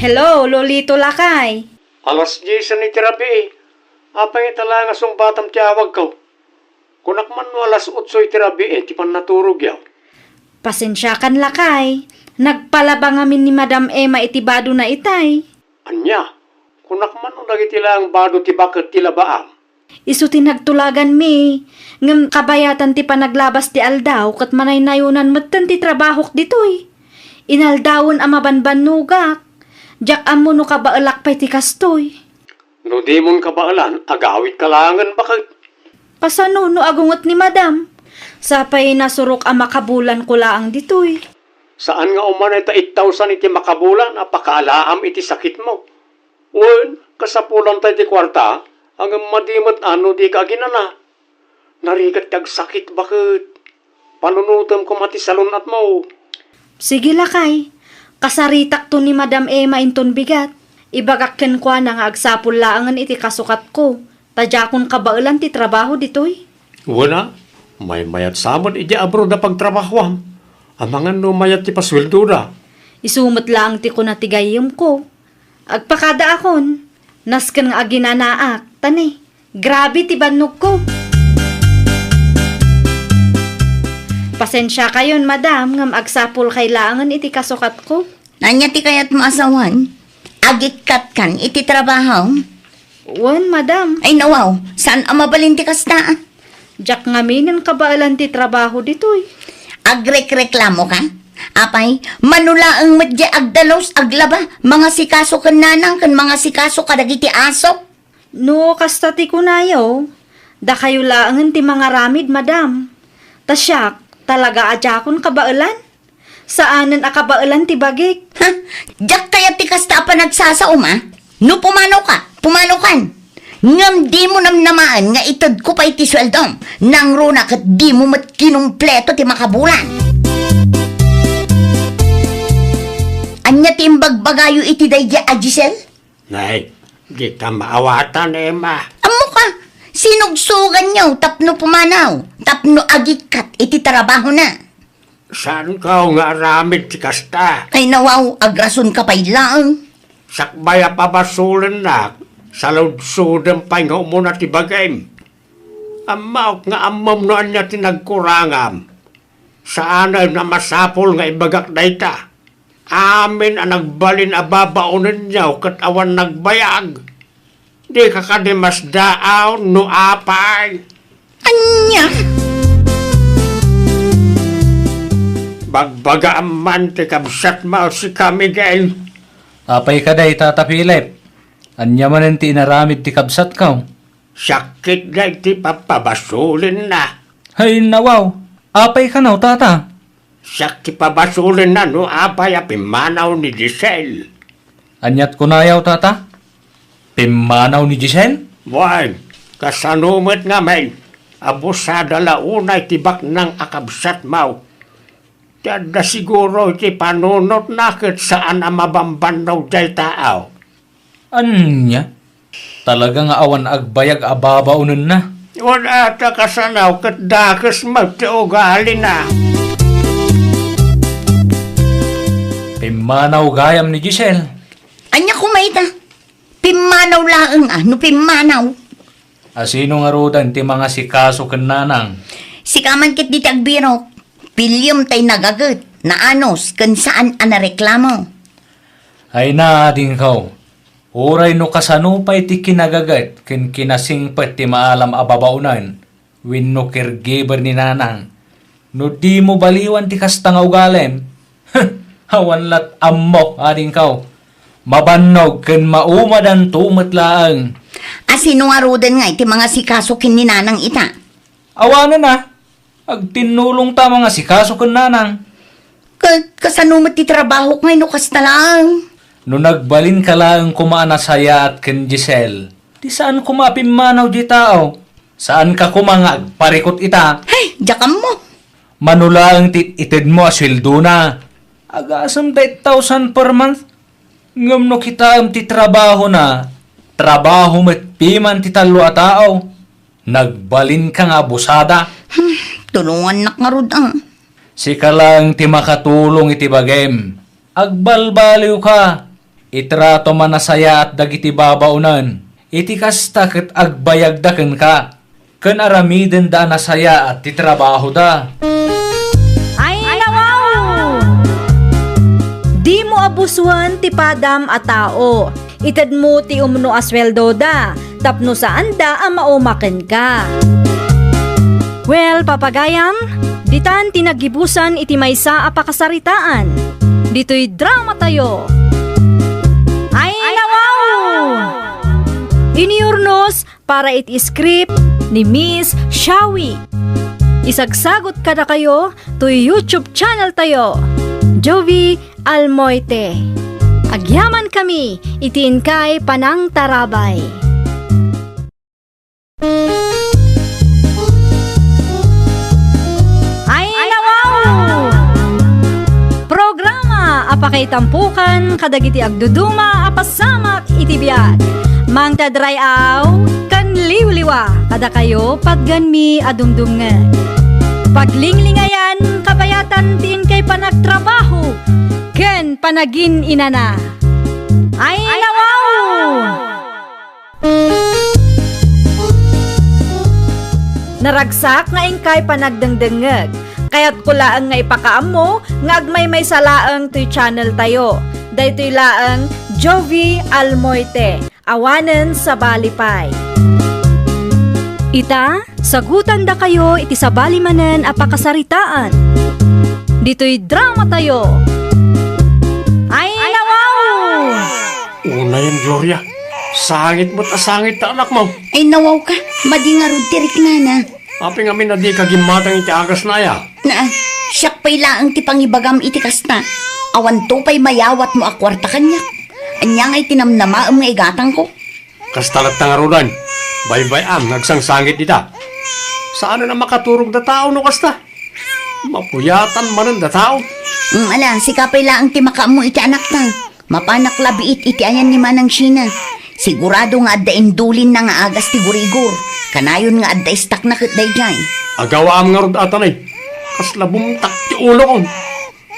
Hello, Lolito, lakay. Alas diesen iti rabii. Apay ita la nga sungbatam ti awagko? Kunak man no alas otso iti rabii ti pannaturogyo. Pasensiakan, lakay. Nagpalaba ngamin ni Madam Emma iti badona itay. Ania? Kunak man no dagiti laeng bado ti baket ti labaam? Isu ti nagtulaganmi, ngem kabayatan ti panaglabas ti aldaw ket manaynayonan metten ti trabahok ditoy. Inaldawen a mabanbannogak. Diak ammo no kabaelak pay ti kastoy. No dimon kabaelan, agawidka laengen baket. Kasano no agunget ni Madam? Sapay nasurok a makabulanko laeng ditoy. Saan nga umanay ta ittawsan iti makabulan a pakaalaam iti sakitmo. Wen, kasapulan tay ti kuarta, ngem madi met no dika aginana. Narigat ti agsakit baket. Panunotem koma ti salun-atmo. Sige, lakay. Kasaritakto ni Madam Emma inton bigat. Ibagak kenkuana nga agsapul laengen iti kasukatko, ta diakon kabaelan ti trabaho ditoy. Wen a, maymayat sa met idiay abroad a pagtrabahoam. Amangan no mayat ti pasueldoda. Isu met laeng ti kuna ti gayyemko. Agpakadaakon, nasken nga aginanaak, ta ni, grabe ti bannogko. Pasensiakayon, madam, ngem agsapulkay laengen iti kasukatko. Ania ti kayatmo a sawen? Agikkatkan iti trabaho? Wen, madam. Ay, nawaw, saan a mabalin ti kasta? Diak ngaminen kabaelan ti trabaho ditoy. Agrekreklamoka? Apay, mano laeng met diay agdalus, aglaba, mangasikaso ken nanang ken mangasikaso kadagiti aso? No kasta ti kunayo, dakayo laengen ti mangaramid, madam. Ta siak, talaga a diakon kabaelan. Saanen a kabaelan ti bagik. Ha? Diak kayat ti kasta a panagsasaom, a? No pumanoka, pumanokan. Ngem dimo namnamaen nga itedko pay ti sueldom. Nangruna ket dimo met kinumpleto ti makabulan. Ania ti imbagbagayo iti daydiay a Giselle? Nay, dika maawatan, Emma. Ammoka, sinugsuganyo tapno pumanaw, tapno agikkat iti trabahona. Saanko nga aramid ti kasta? Ay, nawaw, agrasonka pay laeng. Sakbay a pabasolennak, saludsodem pay nga umuna ti bagim. Ammaok nga ammom no ania ti nagkurangam. Saanen a masapul nga ibagak dayta. Amin a nagbalin a babaonenyo ket awan nagbayag. Dika kadi masdaaw no apay? Ania? Bagbagaam man ti kabsatmo, sika, Miguel. Apay ka dayta, Tata Philip? Ania manen ti inaramid ti kabsatko? Siak ketdi ti papabasolenna. Hay nawaw, apay kano, Tata? Siak ti pabasolenna no apay a pimmanaw ni Giselle. Aniat kunayaw, Tata? Pimmanaw ni Giselle? Wen, kasano met ngamin? Abusada la unay ti baknang a kabsatmo. Ti adda siguro iti panunotna ket saan a mabambannog dayta a. Ania? Talaga nga awan agbayag a babaonenna. Wen, a, ta kasano ket dakes met ti ugalina. Pimmanaw gayam ni Giselle. Ania koma ita? Pimmanaw laeng a, no pimmanaw. A, sino ngaruden ti mangasikaso ken nanang? Sika man ketdi ti agbirok. Piliem tay nagaget, naanus, ken saan a nareklamo. Ay na, adingko. Uray no kasano pay ti kinagaget ken kinasingpet ti maalam a babaonen wenno caregiver ni nanang, no dimo baliwan ti kasta nga ugalim, awan lat ammok, adingko. Mabannog ken maumadanto met laeng. A, sino ngaruden ngay ti mangasikaso ken ni nanang ita? Awanen a. Agtinnulongta mangasikaso ken nanang. Ka-, kasano met ti trabahok ngay no kasta laeng? No nagbalinka laeng koma a nasayaat ken Giselle, ti saan koma a pimmanaw diay tao. Saanka koma nga agparikut ita. Hay, diak ammo. Mano laeng ti itedmo a sueldona? Agasem ta eight thousand per month. Ngem no kitaem ti trabahona, trabaho met piman ti tallo a tao. Nagbalinka nga abusada. Hmm, tulongannak ngarud a. Sika laeng ti makatulong iti bagim. Agbalbaliwka. Itratom a nasayaat dagiti babaonen. Iti kasta ket agbayagda kenka. Ken aramidenda a nasayaat ti trabahoda. Ay, nawaw! Dimo abusoen ti padam a tao. Itedmo ti umno a sueldoda tapno saanda a mauma kenka. Well, papagayam, ditan ti naggibusan iti maysa a pakasaritaan. Ditoy dramatayo. Ay, nawaw! Iniurnos para iti script ni Miss Shawi. Isagsagut kadakayo toy YouTube channel tayo, Jovi Almoite. Agyamankami iti inkay panangtarabay. Ay, nawaw! Programa a pakaitampokan kadagiti agduduma a pasamak iti biag. Mangted ray-aw ken liwliwa kadakayo patgenmi a dumdumngeg. Paglinglingayan kabayatan ti inkay panagtrabaho ken panagin-inana. Ay, nawaw! Naragsak nga inkay panagdengdengngeg. Kayatko laeng nga ipakaammo nga agmaymaysa laeng toy channel tayo. Daytoy laeng Jovi Almoite. Awanen sabali pay. Ita, sagutandakayo iti sabali manen a pakasaritaan. Ditoy dramatayo. Ay, nawaw! Unayen, Gloria. Sangit met a sangit ta anakmo. Ay, nawawka. Madi ngarud ti riknana. Apay ngamin a dika gimmatang iti agasna aya? Na, siak pay laeng ti pangibagam iti kasta. Awanto pay mayawatmo a kuarta kaniak. Ania ngay ti namnamaem nga igatangko? Kasta latta ngaruden. Baybay-am nga agsangsangit dita. Saanen a makaturogda tao no kasta. Mapuyatan manen da tao. Mm, ala, sika pay laeng ti makaammo iti anakta. Mapanak la biit iti ayan ni Manang Shina. Sigurado nga adda indulinna nga agas ti gurigor. Kanayon nga adda istakna ket daydiay. Agawaam ngarud a tanay. Kasla bumtak ti ulokon.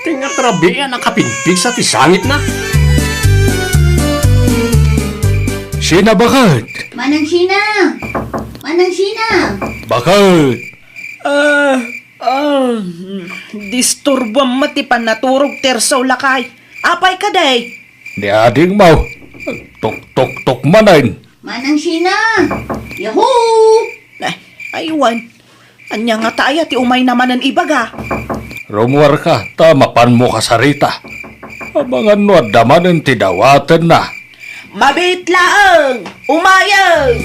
Ti nga trabian a kapigpigsa ti sangitna. Shina, baket? Manang Shina! Manang Shina! Baket? Ah, ah, disturbuam met ti pannaturog, Tirso, lakay. Apay kadi? Ni adingmo, tuktuktok manen. Manang Shina! Yahoo! Eh, aywan. Ania ngata aya ti umayna manen ibaga? Rummuarka ta mapanmo kasarita. Amangan no adda manen ti dawatenna. Mabiit laeng! Umayeg!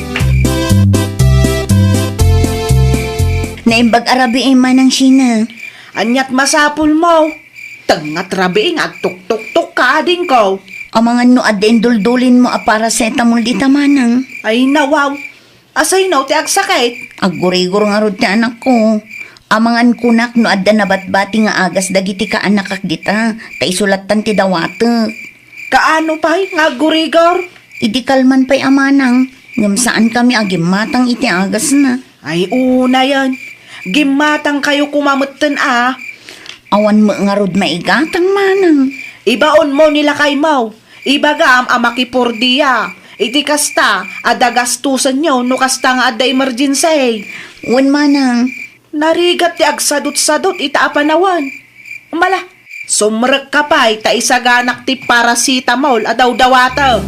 Naimbag a rabii, Manang Sheena. Aniat masapulmo? Tengnga ti rabii nga agtuktuktok ka, adingko. Amangan no adda induldulinmo a paracetamol dita, Manang. Ay, nawaw. Asino ti agsakit? Aggurigor ngarud ti anakko. Amangan kunak no adda nabatbati nga agas dagiti kaanakak dita, ta isulattan ti dawatek. Kaano pay nga aggurigor? Idi kalman pay a manang, ngem saankami a gimmatang iti agasna. Ay, unayen. Gimmatangkayo koma metten a. Awan met ngarud maigatang, manang. Ibaonmo ni lakaymo. Ibagam a makipordia. Iti kasta, adda gastusenyo no kasta nga adda emergency. Wen, manang. Narigat ti agsadutsadut ita a panawen. Mala, sumrekka pay ta isaganak ti paracetamol a dawdawatem.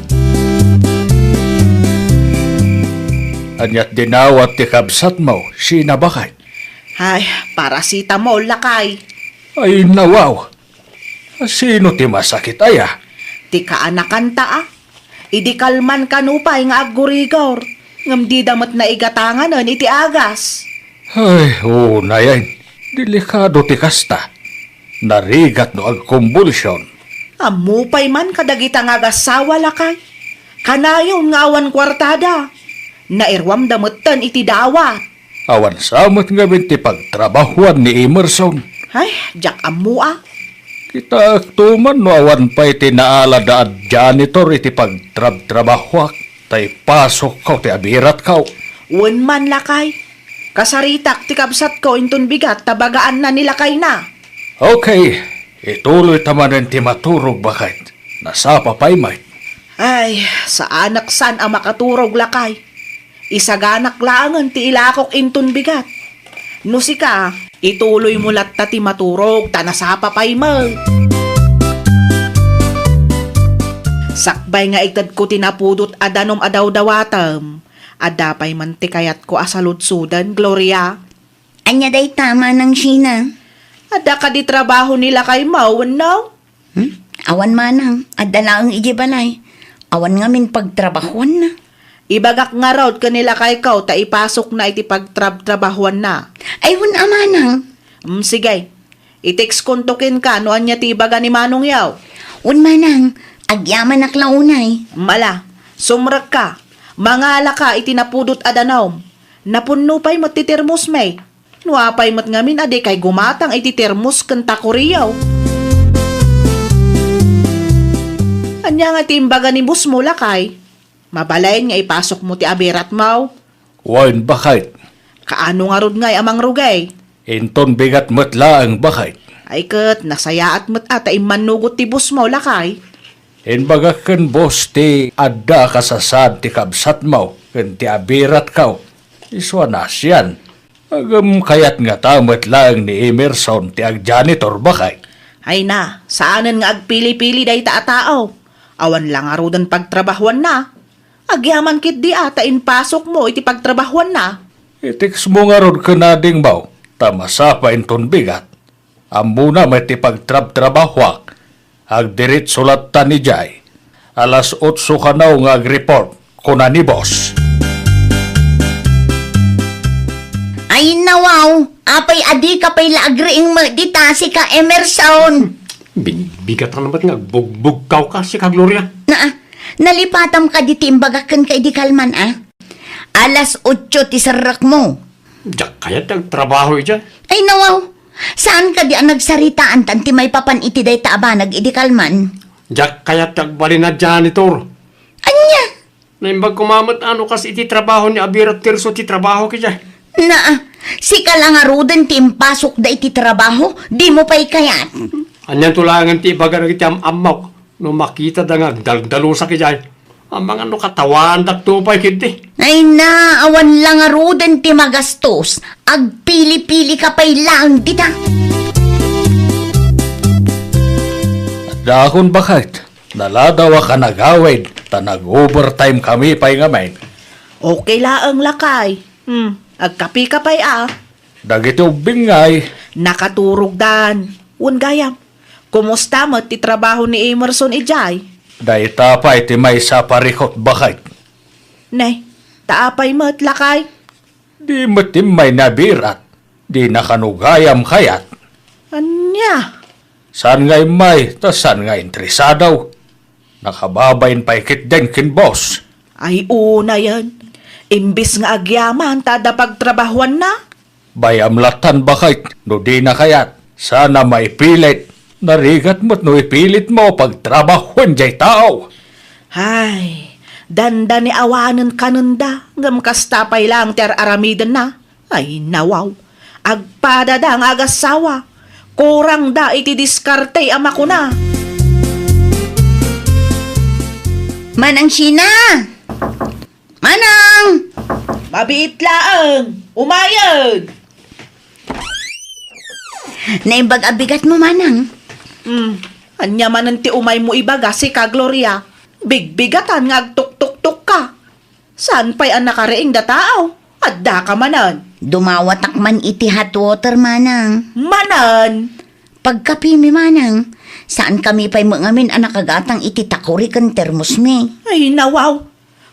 Aniat dinawat ti kabsatmo, Sheena, baket? Ay, paracetamol, lakay. Ay, nawaw. Sino ti masakit aya? Ti kaanakanta, a. Idi kalman kano pay nga aggurigor, ngem dida met naigatanganen iti agas. Ay, unayen, delikado ti kasta. Narigat no agkumbulsion. Ammo pay man kadagita nga agassawa, lakay. Kanayon nga awan kuartada. Nairuamda metten iti dawat. Awan sa met ngamin ti pagtrabahuan ni Emerson. Ay, diak ammo a. Kitaek to man no awan pay ti naalada a janitor iti pagtrabtrabahuak, ta ipasukko ti abiratko. Wen man, lakay. Kasaritak ti kabsatko inton bigat ta bagaanna ni lakayna. Okay, ituloy ta manen ti maturog, baket. Nasapa pay met. Ay, saanak san a makaturog, lakay. Isaganak laengen ti ilakok inton bigat. No sika, ituloymo latta ti maturog ta nasapa pay met. Sakbay nga itedko ti napudot a danum a dawdawatem, adda pay man ti kayatko a saludsoden, Gloria. Ania dayta, Manang Sheena? Adda kadi trabaho ni lakaymo wenno? Hmm? Awan, manang, adda laeng idiay balay. Awan ngamin pagtrabahuanna. Ibagak ngarud ken ni lakayko ta ipasukna iti pagtrabtrabahuanna. Ay, wen a, manang. Mm, sige. I-textkonto kenka no ania ti ibaga ni manongyo. Wen, manang, agyamanak la unay. Mala, sumrekka. Mangalaka iti napudot a danum. Napunno pay met ti termosmi. No apay met ngamin a dikay gumatang iti termos ken takoriyo. Ania nga ti imbaga ni bossmo, lakay? Mabalin nga ipasukmo ti abiratmo? Wen, baket. Kaano ngarud ngay a mangrugi? Inton bigat met laeng, baket. Ay ket, nasayaat met a ta immannugot ti bossmo, lakay. Imbagak ken boss ti adda a kasasaan ti kabsatmo ken ti abiratko. Isu a naasian. Ngem kayat ngata met laeng ni Emerson ti agjanitor, baket? Ay na, saanen nga agpili-pili dayta a tao. Awan la ngaruden pagtrabahuanna. Agyaman ketdi a ta impasukmo iti pagtrabahuanna. I-textmo ngarud ken adingmo, ta masapa inton bigat. Ammona met ti pagtrabtrabahuak. Agdiretso latta idiay. Alas otso kano nga agreport, kuna ni boss. Ay, nawaw, apay a dika pay la agriing met dita, sika, Emerson? Binbigatan met nga agbugbugkawka, sika, Gloria. Naa, nalipatam kadi ti imbagak kenka idi kalman, a? Alas otso ti serrekmo. Diak kayat ti agtrabaho idiay. Ay, nawaw. Saan kadi a nagsaritaan tan ti maipapan iti dayta a banag idi kalman? Diak kayat ti agbalin a janitor. Ania? Naimbag koma met a no kas iti trabaho ni Abirat Tirso ti trabahok idiay. Naa, sika la ngaruden ti impasukda iti trabaho, dimo pay kayat. Anianto laengen ti ibaga dagiti am-ammok no makitada nga agdaldalusak idiay? Amangan no katawaandakto pay ketdi. Ay na, awan la ngaruden ti magastos. Agpili-pilika pay laeng dita. Adda akon baket. Naladaw a kanagawid, ta nag-overtime kami pay ngamin. Okay laeng, lakay. Hmm, agkapika pay a. Dagiti ubbing ngay. Nakaturogdan. Wen gayam. Kumusta met ti trabaho ni Emerson idiay? Dayta pay ti maysa a parikut, baket. Ne, ta apay met, lakay? Di met immay nabirat. Dina kano gayam kayat. Ania? Saan nga immay, ta saan nga interesado. Nakababain pay ketdin ken boss. Ay, unayen. Imbis nga agyaman ta adda pagtrabahuanna. Bay-am lattan, baket, no dina kayat. Saan a maipilit. Narigat met no ipilitmo pagtrabahuan jay tao. Ay, dandani awanen kanenda, ngem kasta pay laeng ti ar-aramidenna. Ay, nawaw. Agpadada nga agassawa. Kurangda iti diskarte a makuna. Manang Sheena! Manang! Mabiit laeng! Umayen! Naimbag a bigatmo, Manang. Hmm, ania manen ti umaymo ibaga, sika, Gloria? Bigbigatan nga agtuktuktok ka. Saan pay a nakariing da tao? Adda ka manen. Dumawatak man iti hot water, Manang. Manen? Pagkapimi, Manang. Saan kami pay met ngamin a nakagatang iti takuri ken termosmi. Ay, nawaw.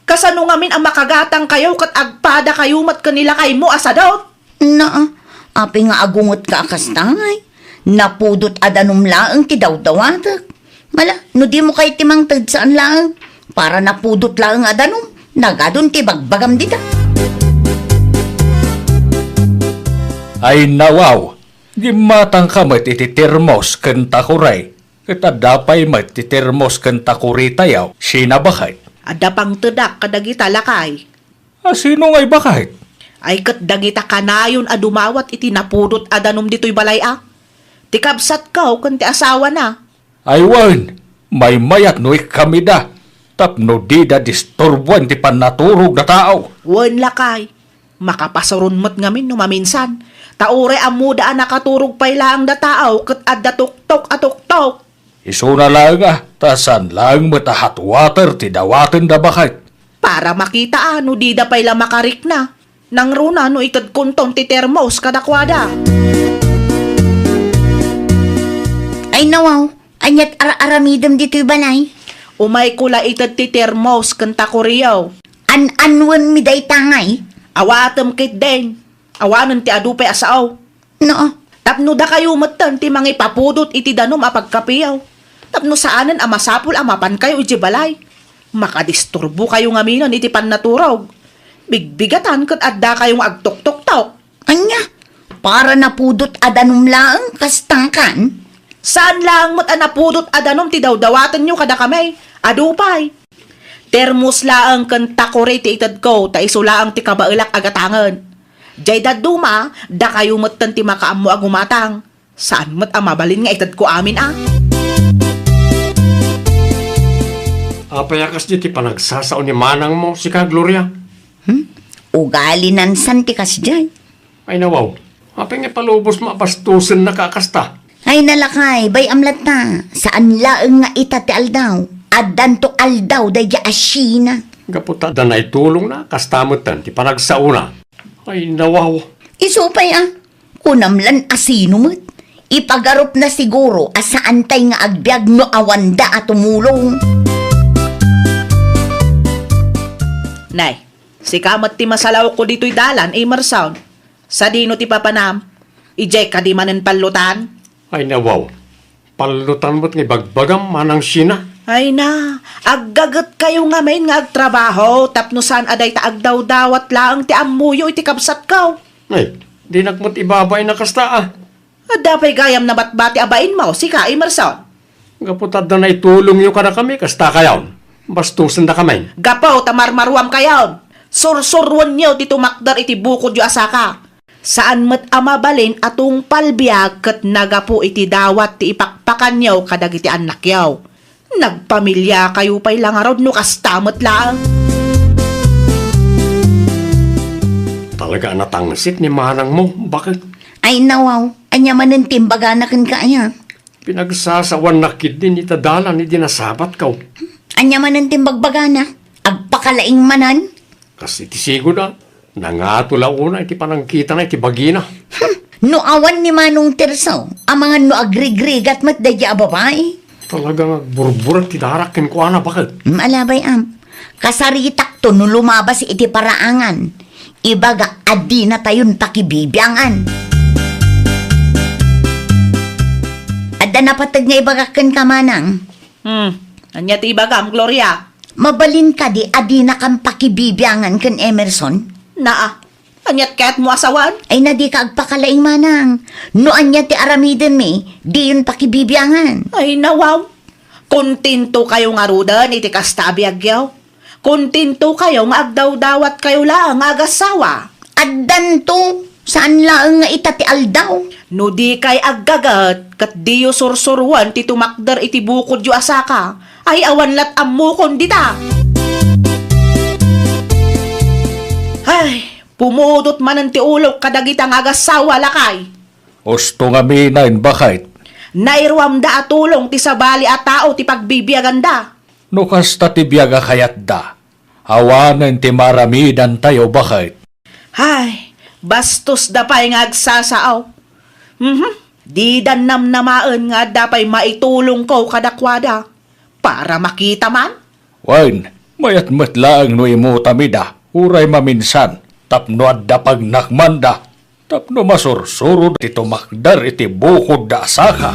Kasano ngamin a makagatangkayo ket agpadakayo met ken ni lakaymo a sadut? Naa, apay nga agungetka a kasta, ngay? Napudot a danum laeng ti dawdawatek. Mala, no dimo kayat ti mangted, saan laeng. Para napudot laeng a danum, nagadun ti bagbagam dita. Ay, nawaw, gimmatangka met iti termos ken takuri. Ket adda pay met ti termos ken takuritayo, Sheena, baket. Adda pangtedak kadagita, lakay. A, sino ngay, baket? Ay, ket dagita kanayon a dumawat iti napudot a danum ditoy balay a. Ti kabsatko ken ti asawana. Ay wen, maymayat no ikkamida, tapno dida disturboen ti pannaturog da tao. Wen, lakay. Makapasuron met ngamin no maminsan, ta uray ammoda a nakaturog pay laeng da tao ket adda tuktok a tuktok. Isuna laeng a, ta saan laeng met a hot water ti dawatenda, baket. Para makita a no dida pay la makarikna. Nangruna no itedkonton ti termos kadakuada. Ay nawaw, aniat ar-aramidem ditoy balay? Umayko la ited ti termos ken takuriyo. An-anwenmi dayta ngay? Awatem ketdin. Awanen ti adu pay a sao. No. Tapno dakayo metten ti mangipapudot iti danum a pagkapiyo. Tapno saanen a masapul a mapankayo idiay balay. Makadisturbokayo ngaminen iti pannaturog. Bigbigatan ket addakayo nga agtuktoktok. Ania? Para napudot a danum laeng, kasta kan? Saan laeng met a napudot a danum ti dawdawatenyo kadakami? Adu pay. Termos laeng ken takuri ti itedko, ta isu laeng ti kabaelak a gatangen. Jay dadduma, dakayo metten ti makaammo a gumatang. Saan met a mabalin nga itedko amin a. Apay a kasdi ti panagsasao ni manangmo, sika, Gloria? Hmm? Ugali nansan ti kasdiay. Ay, nawaw. Apay nga palubos mabastusen na ka kasta? Ay, nalakay, bay-am latta. Saan laeng nga ita ti aldaw. Addanto aldaw daydi a Sheena. Gapu ta adda naitulongna, kasta metten ti panagsaona. Ay, nawaw. Isu pay a. Kunam lan a sino met. Ipagarupna siguro a saantay nga agbiag no awanda a tumulong. Nay, sika met ti masalawko ditoy dalan, Emerson. Sadino ti papanam? Idiay kadi manen pallutan? Ay, nawaw. Pallutan met nga ibagbagam, manang Sheena. Ay na, aggagetkayo ngamin nga agtrabaho tapno saan a dayta agdawdawat laeng ti ammoyo iti kabsatko. Ay, dinak met ibabain a kasta a. Adda pay gayam nabatbati a bainmo, sika, Emerson. Gapu ta adda naitulongyo kadakami, kasta kayon. Bastosendakami. Gapu ta marmaruam kayon. Sursuruenyo ti tumakder iti bukodyo a saka. Saan met a mabalin a tungpal biag ket nagapu iti dawat ti ipakpakanyo kadagiti annakyo. Nagpamiliakayo pay la ngarud no kasta met laeng. Talaga a natangsit ni manangmo, baket? Ay, nawaw. Ania manen ti imbagana kenka aya? Pinagsasawannak ketdin ita dalan idi nasabatko. Ania manen ti imbagbagana? Agpakalaing manen? Kas iti sigud a, nangato la unay ti panangkitana iti bagina. Hmm, No awan ni Manong Tirso, amangan no agrigrigat met daydi a babai. Talaga nga agburburak ti darak kenkuana, baket. Mm, ala bay-am. Kasaritakto no lumabas iti paraangan. Ibaga a dinatayon pakibibiangan. Adda napateg nga ibagak kenka, Manang. Hmm, ania ti ibagam, Gloria? Mabalin kadi a dinakam pakibibiangan ken Emerson? Naa, aniat kayatmo a sawen? Ay, na dika agpakalaing, Manang. No ania ti aramidenmi, diyon pakibibiangan. Ay, nawaw. Kontento kayo ngaruden iti kasta a biagyo? Kontento kayo nga agdawdawat kayo laeng nga agassawa? Addanto, saan laeng nga ita ti aldaw. No dikay aggaget, ket diyo sursuroen ti tumakder iti bukodyo a saka, ay awan lat ammokon dita. Ay, pumudot manen ti ulok kadagita nga agassawa, lakay. Usto ngamin, baket. Nairuamda a tulong ti sabali a tao ti pagbibiaganda. No kasta ti biag a kayatda, awanen ti maaramidantayo, baket. Hay, bastos da pay nga agsasao. Mhm. Didan namnamaen nga adda pay maitulongko kadakuada. Para makita man? Wen, mayat met laeng no imutam ida, uray maminsan, tapno adda pagnakmanda. Tapno masursuro ti tumakder iti bukodda a saka.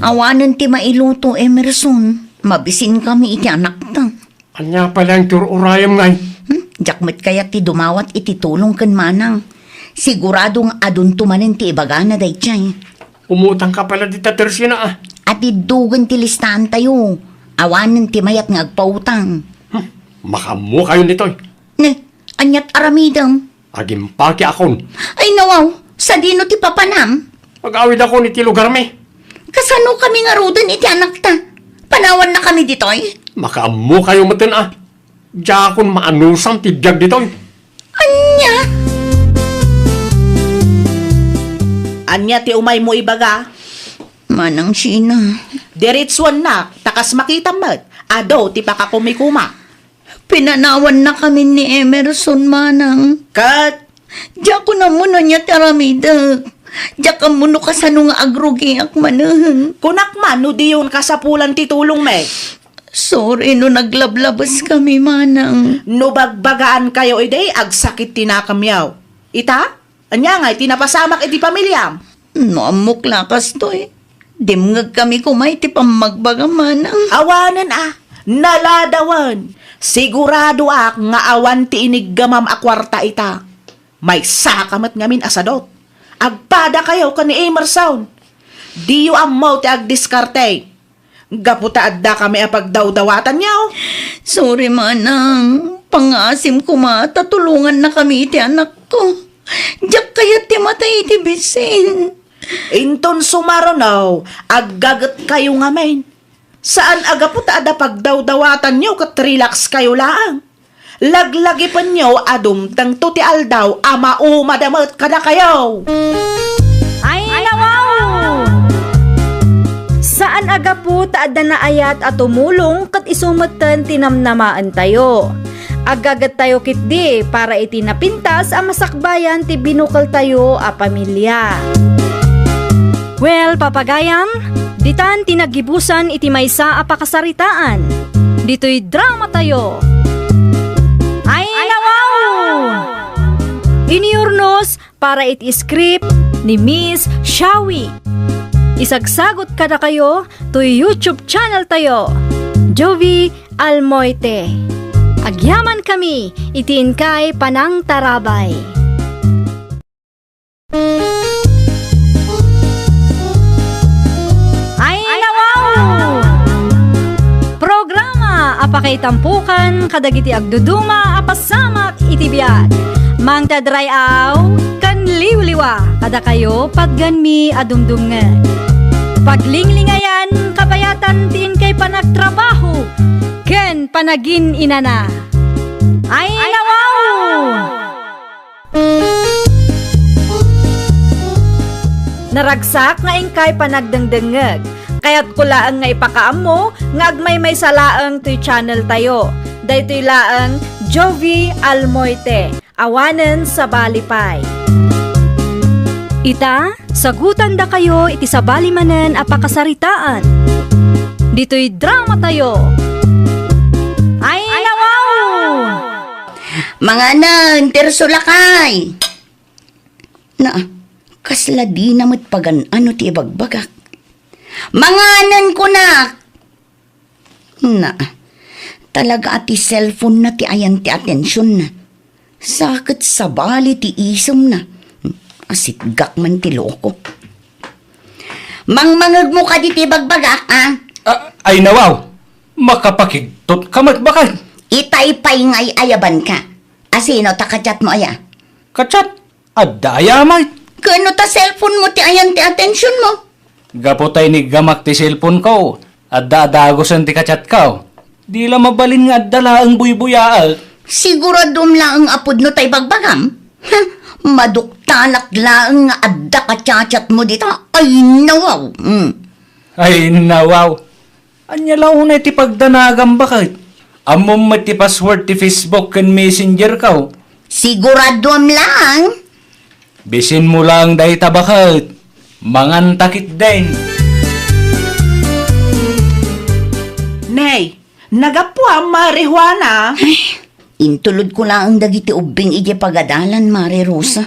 Awanen ti mailuto, Emerson. Mabisinkami iti anakta. Ania pay laeng ti ur-urayem, ngay? Hmm? Diak met kayat ti dumawat iti tulong ken Manang. Sigurado nga adunto manen ti ibagana daydiay. Umutangka pay la dita, Tersina, a. Atiddogen ti listaantayo. Awanen ti mayat nga agpautang. Hmm. Makaammokayon ditoy. Ne, aniat aramidem? Agimpakiakon. Ay, nawaw, sadino ti papanam? Agawidakon iti lugarmi. Kasanokami ngaruden iti anakta? Panawannakami ditoy? Makaammokayo meten a. Diakon maanusam ti biag ditoy. Ania? Ania ti umaymo ibaga? Manang Sheena. Diretsuennak, ta kas makitam met, adu ti pakakumikuma. Pinanawannakamin ni Emerson, Manang. Ket? Diakon ammo no ania ti aramidek. Diak ammo no kasano nga agrugiak manen. Kunak man no diyon kasapulan ti tulongmi. Sorry no naglablabeskami, Manang. No bagbagaankayo idi, agsakit ti nakemyo. Ita? Ania ngay ti napasamak iti pamiliam? No ammok la kastoy, dimngegkami koma iti pammagbagam, Manang. Awanen a, naladawen. Siguradoak nga awan ti iniggamam a kuarta ita. Maysaka met ngamin a sadut. Agpadakayo ken ni Emerson. Diyo ammo ti agdiskarte. Gapu ta addakami a pagdawdawatanyo. Sorry, Manang. Pangngaasim koma ta tulongannakami iti anakko. Diak kayat ti matay iti bisin. Inton sumaruno, aggagetkayo ngamin. Saan a gapu ta adda pagdawdawatanyo ket relaxkayo laeng. Laglagipenyo a dumtengto ti aldaw a maumada met kadakayo. Ay, nawaw! Saan a gapu ta adda naayat a tumulong ket isu metten ti namnamaentayo. Aggagettayo ketdi para iti napintas a masakbayan ti binukeltayo a pamilia. Well, papagayam, ditan ti naggibusan iti maysa a pakasaritaan. Ditoy dramatayo. Ay, nawaw! Iniyurnos para iti script ni Miss Shawi. Isagsagut kadakayo toy YouTube channel tayo, Jovi Almoite. Agyamankami iti inkay panangtarabay. Ay, nawaw! Programa a pakaitampukan kadagiti agduduma a pasamak iti biag. Mangted ray-aw ken liwliwa kadakayo patgenmi a dumdumngeg. Paglinglingayan kabayatan ti inkay panagtrabaho ken panagin-inana. Ay, nawaw! Naragsak nga inkay panagdengdengngeg. Kayatko laeng nga ipakaammo nga agmaymaysa laeng toy channel tayo. Daytoy laeng Jovi Almoite. awanen sabali pay. Ita, sagutandakayo iti sabali manen a pakasaritaan. Ditoy dramatayo. Ay, nawaw! Manganen, Tirso, lakay! Na, kasla dina met pagan-ano ti ibagbagak. Manganen, kunak! Na, talaga a ti cellphone na ti ayan ti atensionna. Sa ket sabali ti isemna. Asitgak man ti loko. Mangmangegmo kadi ti ibagbagak, a? Ah, ay nawaw, makapakigtot ka met baket. Itay pay nga ay-ayabanka. Asino ta ka-chat mo aya? Ka-chat? Adda aya met? Ken no ta cellphone mo ti ayan ti atensión mo? Gapu ta iniggamak ti cellphone ko, adda a dagusen ti ka-chat ko. Di la mabalin nga adda laeng buybuyaek. Siguraduem laeng a pudno ta ibagbagam? Hm, maduktalak laeng nga adda ka-chat-chat mo dita. Ay, nawaw. Mm. Ay, nawaw. Ania la unay ti pagdanagam baket? Ammom met ti password ti Facebook ken Messenger ko. Siguraduem laeng? Bisinmo laeng dayta baket. Manganta ketdin. Nay, nagapuam, Mare Juana. Ay, intulodko laeng dagiti ubbing idiay pagadalan, Mare Rosa.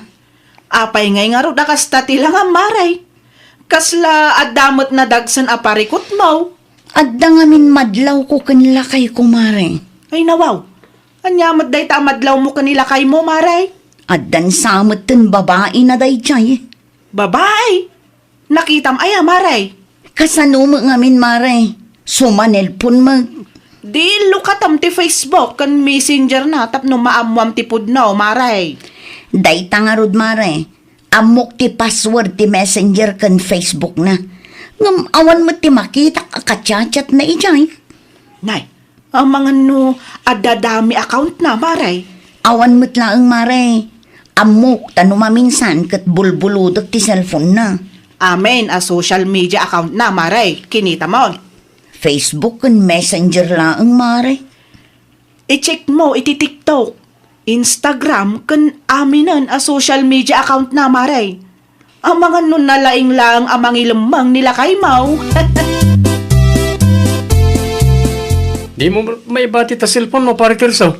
Apay ngay ngarud a kasta ti langam, Mare? Kasla adda met nadagsen a parikutmo? Adda ngamin madlawko ken lakayko, Mare. Ay, nawaw. Ania met dayta a madlawmo ken ni lakaymo, Mare? Addan sa metten babaina daydiay. Babai? Nakitam aya, Mare? Kasano met ngamin, Mare? Sumanelpon met. Di illukatam ti Facebook ken Messenger na tapno maammoam ti pudno, Mare. Dayta ngarud, Mare. Ammok ti password ti Messenger ken Facebook na. Ngem awan met ti makitak a ka-chat-chat na idiay. Nay, amangan no adda dami account na, Mare? Awan met laeng, Mare. Ammok ta no maminsan ket bulbulodek ti cellphone na. Amin a social media account na, Mare. Kinitam. Facebook ken Messenger laeng, Mare. I-check mo iti TikTok, Instagram, ken aminen a social media account na, Mare. Amangan no nalaing laeng a mangilemmeng ni lakaymo. Dimo maibati ta cellphone mo, Pare Tirso?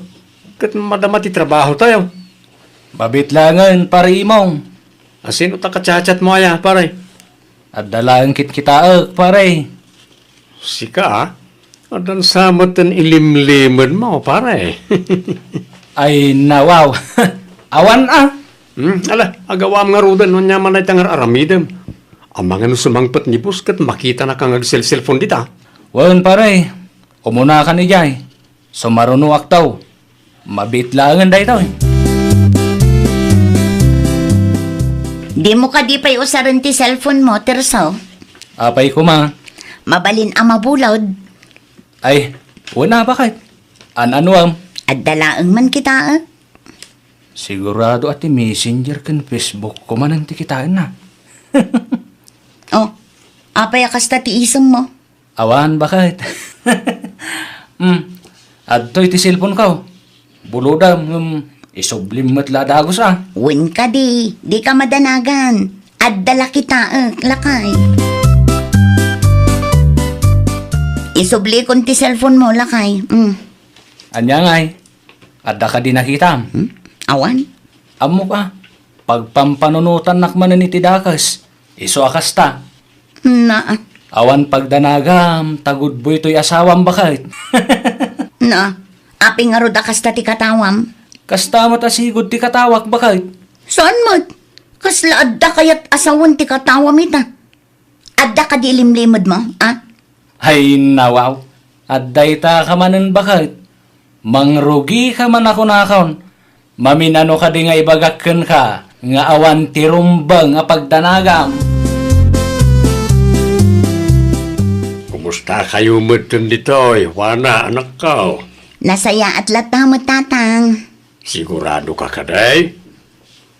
Ket madama ti trabaho tayo. Mabitlangen, Pare Imong. Asino ta ka-chat-chat mo aya, pare? Adda laeng kitkitaek, pare. Sika, a? Addan sa metten ilimlimed mo, pare. Ay, nawaw. Awan, a. Hmm, ala, agawam ngaruden no ania man dayta nga ar-aramidem. Amangan no sumangpet ni boss ket makitanaka nga agselselpon dita. Wen, pare. Umunakan idiay. Sumarunoak taw. Mabiit laengen daytoy. Dimo kadi pay usaren ti cellphone mo, Tirso? Apay koma? Mabalin a mabulod. Ay, wen a, baket? An-anuam? Adda laeng man kitaek. Sigurado a ti Messenger ken Facebook ko manen ti kitaenna. Oh, apay a kasta ti isemmo? Awan, baket. Hmm, adtoy ti cellphone ko. Bulodam, ngem isublim met la a dagus a. Wen kadi, dika madanagan. Adda la kitaek, lakay. Isublikon ti cellphone mo, lakay. Hmm. Ania ngay? Adda kadi nakitam? Hmm? Awan. Ammok a, pagpampanunotannak manen iti dakes. Isu a kasta. Na. Awan pagdanagam, ta gudboy toy asawam, baket. Na. Apay ngarud a kasta ti katawam? Kasta met a sigud ti katawak, baket. Saan met? Kasla adda kayat a sawen ti katawam ita? Adda kadi ilimlimedmo, a? Ay, nawaw. Adda ita ka manen, baket. Mangrugika man a kunakon. Maminano kadi nga ibagak kenka nga awan ti rumbeng a pagdanagam? Kumusta kayo metten ditoy, Juana, anakko? Nasayaat latta met, Tatang. Sigurado ka kadi?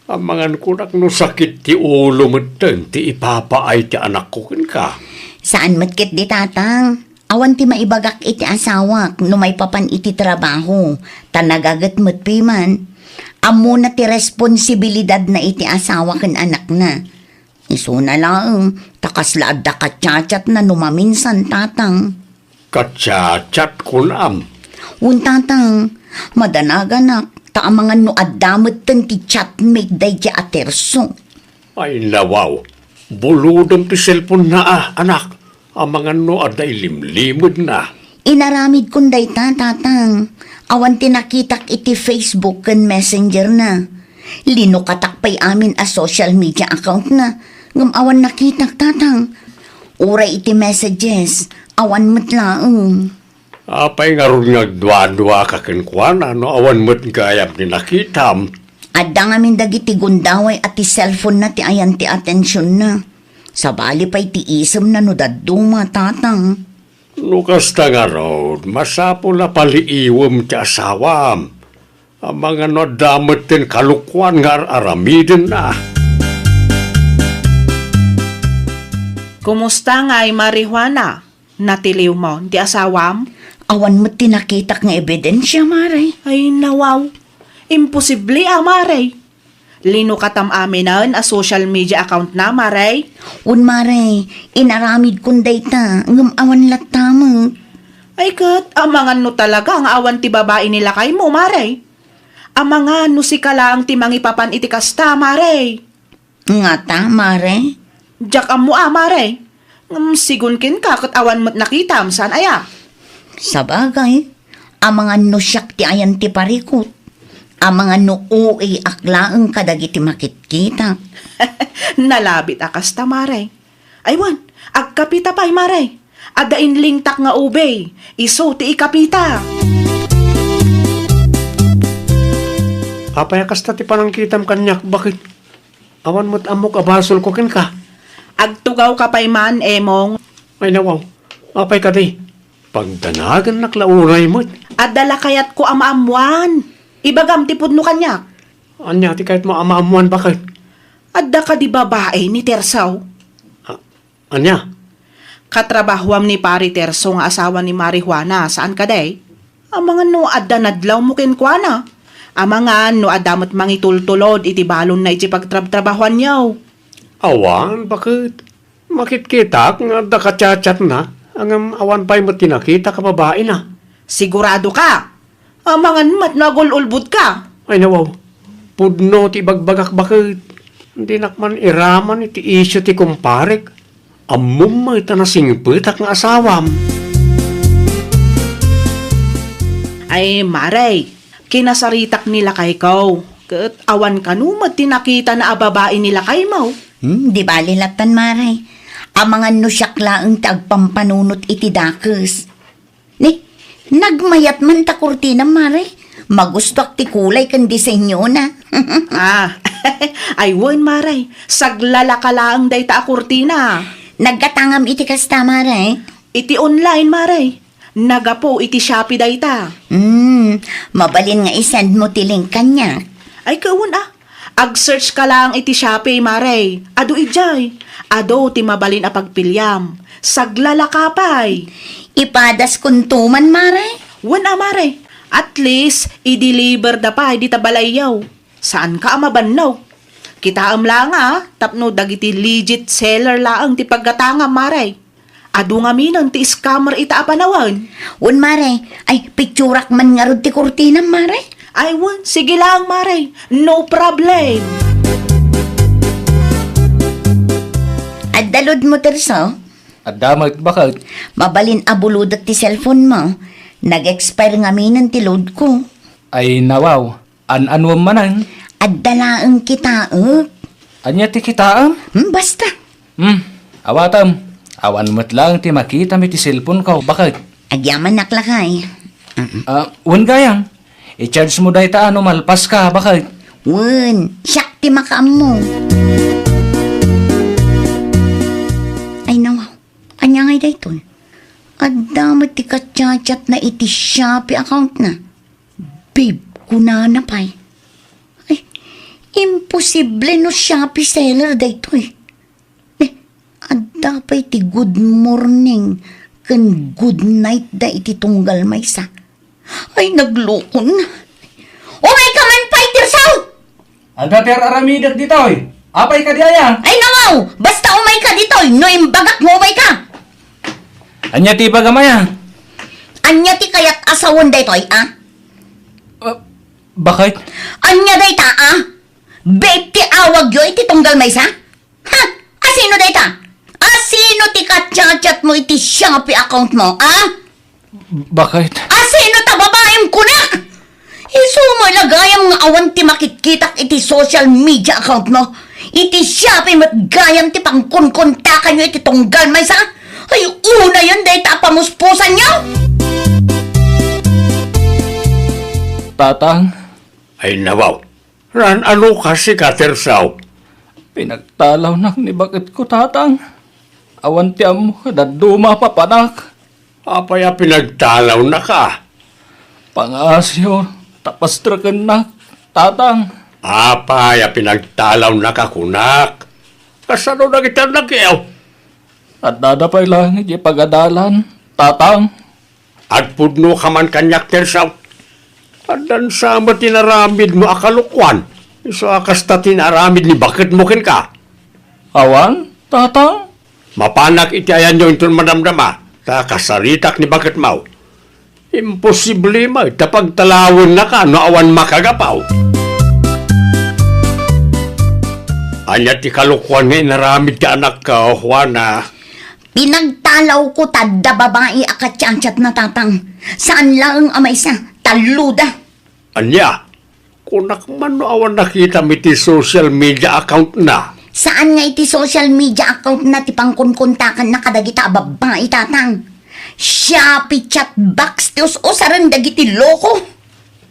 Amangan kunak no sakit ti ulo metten ti ipapaay ti anakko kenka. Saan met ketdi, Tatang. Awan ti maibagak iti asawak no maipapan iti trabaho, ta nagaget met piman. Ammona ti responsibilidadna iti asawa ken anakna. Isuna laeng, ta kasla adda kachatchatna no maminsan, tatang. Kachatchat kunam? Wen, tatang, madanaganak, ta amangan no adda metten ti chatmate daydi a Terso. Ay, nawaw. Bulodem ti cellphone-na, a, anak. Amangan no adda ilimlimedna. Inaramidkon dayta, tatang. Awan ti nakitak iti Facebook ken Messenger-na. Linukatak pay amin a social media account-na, ngem awan nakitak, tatang. Uray iti messages, awan met laeng. Apay ngarud nga agduaduaka kenkuana no awan met gayam ti nakitam? Adda ngamin dagiti gundaway a ti cellphone-na ti ayan ti atensionna. Sabali pay ti isemna no dadduma, tatang. No kasta ngarud, masapul a paliiwem ti asawam. Amangan no adda metten kalokuan nga ar-aramidenna. Kumusta ngay, Mari Juana? Natiliwmo ti asawam? Awan met ti nakitak nga ebidensia, Mare. Ay, nawaw. Imposible a, Mare. Linukatam aminen a social media account-na, Mare. Wen, Mare, inaramidkon dayta, ngem awan latta met. Ay ket, amangan no talaga nga awan ti babai ni lakaymo, Mare. Amangan no sika laeng ti mangipapan iti kasta, Mare. Ngata, Mare? Diak ammo a, Mare. Ngem sigun kenka ket awan met nakitam, saan aya? Sabagay, amangan no siak ti ayan ti parikut. Amangan no uiak laeng kadagiti makitkitak. Nalabit a kasta, Mare. Ay wen, agkapita pay, Mare. Adda inlingtak nga ube, isu ti ikapita. Apay a kasta ti panangkitam kaniak, baket? Awan met ammok a basolko kenka. Agtugawka pay man, Emong. Ay, nawaw. Apay kadi? Pagdanagannak la unay met. Adda la kayatko a maammoan. Ibagam ti pudno kaniak. Ania ti kayatmo a maammoan, baket? Adda kadi babai ni Terso? A-, ania? Katrabahoam ni Pari Terso nga asawa ni Mari Juana, saan kadi? Amangan no adda nadlawmo kenkuana. Amangan no adda met mangitultulod iti balonna iti pagtrabtrabahoanyo. Awan, baket? Makitkitak nga adda kachatchatna, ngem awan pay met ti nakitak a babaina. Sigurado ka? Amangan met no agul-ulbodka. Ay, nawaw. Pudno ti ibagbagak, baket. Dinak man iraman iti isyu ti kumparek. Ammom met a nasingpetak nga asawam. Ay, Mare, kinasaritak ni lakayko. Ket awan kano met ti nakitana a babai ni lakaymo. Hmm, di bali lattan, Mare. Amangan no siak laeng ti agpampanunot iti dakes. Ni, nagmayat man ta kurtina, Mare. Magustuak ti kulay ken disenyona. Ah, ay wen, Mare. Saglalaka laeng dayta a kurtina. Naggatangam iti kasta, Mare? Iti online, Mare. Nagapu iti Shopee dayta. Hmm, mabalin nga i-send mo ti link kaniak. Ay, kawan, ah. Ag-search ka lang iti Shopee, Mare. Adu idiay. Adu ti mabalin a pagpiliam. Saglalaka pay. Ipadas kunto man, Mare? Wen a, Mare. At least, i-deliver da pay dita balayyo. Saan ka a mabannog? Kitaem lang a, tapno dagiti legit seller laeng ti paggatangam, Mare. Adu ngaminen ti scammer ita a panawen. Wen, Mare. Ay, picturak man ngarud ti kurtinam, Mare? Ay, wen. Sige lang, Mare. No problem. Adda load mo, Terso? Adda met, baket. Mabalin a bulodek ti cellphone mo. Nag-expire ngaminen ti load ko. Ay, nawaw. An-anuem manen? Adda laeng kitaek. Ania ti kitaem? Hmm, basta. Hmm, awatem. Awan met laeng ti makitam iti cellphone ko, baket. Agyamanak lakay. Mm-mm. Ah, wen gayam. I-charge mo dayta no malpaska, baket. Wen, siak ti makaammo. Ay, nawaw. Ania ngay daytoy? Adda met ti kachatchatna iti Shopee account-na. Babe, kunana pay. Ay, imposible no Shopee seller daytoy. Eh, adda pay ti good morning ken good night da iti tunggal maysa. Ay, naglukon. Umay ka man pay ti Sao? Adda ti ar-aramidek ditoy. Apay kadi aya? Ay, nawaw! Basta umayka ditoy, no imbagak nga umayka! Ania ti ibagam aya? Ania ti kayat a sawen daytoy, a? Ah, bakit? Ania dayta, a? Bait ti awagyo iti tunggal maysa? Ha? Asino dayta? Asino ti ka-chat-chat mo iti Shopee account mo, a? Bakit? Asino ta babaim kunak? Isu met la gayam nga awan ti makitkitak iti social media account mo. Iti Shopee met gayam ti pangkunkuntakanyo iti tunggal maysa. Ay, unayen dayta a pamuspusanyo! Tatang. Ay, nawaw. Naan-ano ka, sika, Tirsaw? Pinagtalawnak ni baketko, Tatang. Awan ti ammo, dadduma a papanak. Apay a pinagtalawnaka? Pangaasiyo, ta pastrekennak, Tatang. Apay a pinagtalawnaka, kunak? Kasano dagiti annakyo? Addada pay laeng idiay pagadalan, Tatang. Agpudnoka man kaniak, Tirsaw. Addan sa met inaramidmo a kalokuan, isu a kasta ti naaramid ni baketmo kenka. Awan, Tatang. Mapanak iti ayanyo inton madamdama, ta kasaritak ni baketmo. Imposible met ta pagtalawennaka no awan makagapaw. Ania ti kalokuan nga inaramid ti anakko, Juana? Pinagtalawko ta adda babai a ka-chat-chatna, Tatang. Saan laeng a maysa, talloda. Ania? Kunak man no awan nakitam iti social media account na. Saan nga iti social media account na ti pangkunkuntakanna kadagita a babbai, Tatang. Shopee chat box ti us-usaren dagiti loko.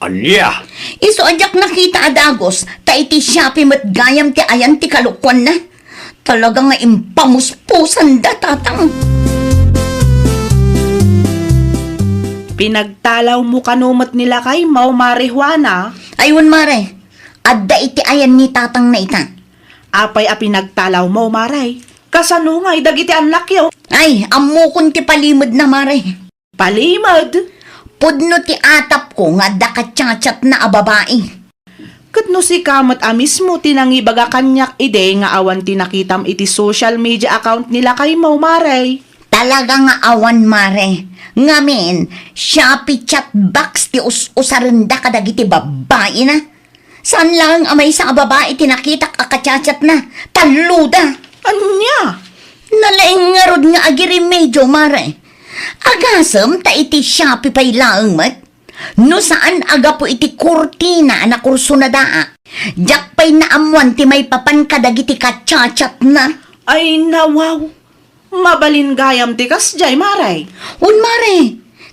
Ania? Isu a diak nakita a dagus, ta iti Shopee met gayam ti ayan ti kalokuanna. Talaga nga impamuspusanda, Tatang. Pinagtalawmo kano met ni lakaymo, Mare Juana? Ay, wen, Mare. Adda iti ayan ni Tatang na ita. Apay a pinagtalawmo, Mare? Kasano ngay dagiti annakyo? Ay, ammokon ti palimedna, Mare. Palimed? Pudno ti atapko nga adda ka-chat-chatna a babai. Ket no sika met a mismo ti nangibaga kaniak idi nga awan ti nakitam iti social media account ni lakaymo, Mare? Talaga nga awan, Mare. Ngamin, Shopee chat box ti us-usarenda kadagiti babbaina. Saan laeng a maysa a babai ti nakitak a ka-chat-chatna. Talloda! Ania? Nalaing ngarud nga agiremedio, Mare. Agasem ta iti Shopee pay laeng met. No saan a gapu iti kurtina a nakursunadaak, diak pay naammoan ti maipapan kadagiti ka-chat-chatna. Ay, nawaw. Mabalin gayam ti kasdiay, Mare. Wen, Mare.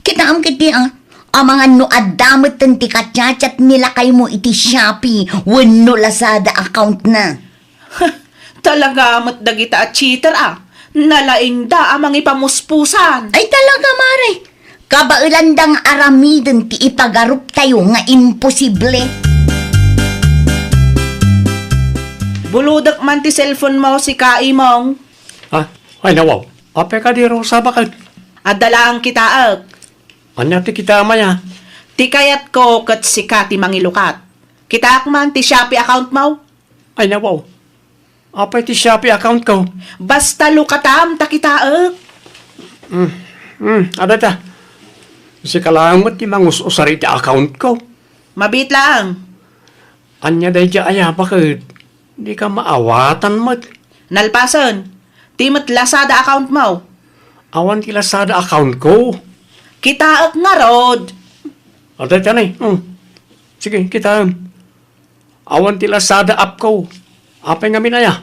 Kitaem ketdi, a. Amangan no adda metten ti ka-chat-chat ni lakaymo iti Shopee wenno Lazada account na. Talaga met dagita a cheater, a. Nalaingda a mangipamuspusan. Ay, talaga, Mare. Kabaelanda nga aramiden ti ipagaruptayo nga imposible. Bulodek man ti cellphone mo, sika, Imong. Ah, ay, nawaw. Apay kadi, Rosa, baket? Adda laeng kitaek. Ania ti kitaem aya? Ti kayatko ket sika ti mangilukat. Kitaek man ti Shopee account mo? Ay, nawaw. Apay ti Shopee account ko? Basta lukatam ta kitaek. Hmm, hmm, adda ta. Sika laeng met ti mangus-usar iti account ko. Mabiit laeng. Ania daydiay aya, baket? Dika maawatan met. Nalpasen, ti met Lazada account mo? Awan ti Lazada account ko. Kitaek ngarud. Adda ta ni. Hmm. Sige, kitaem. Awan ti Lazada app ko. Apay ngamin aya?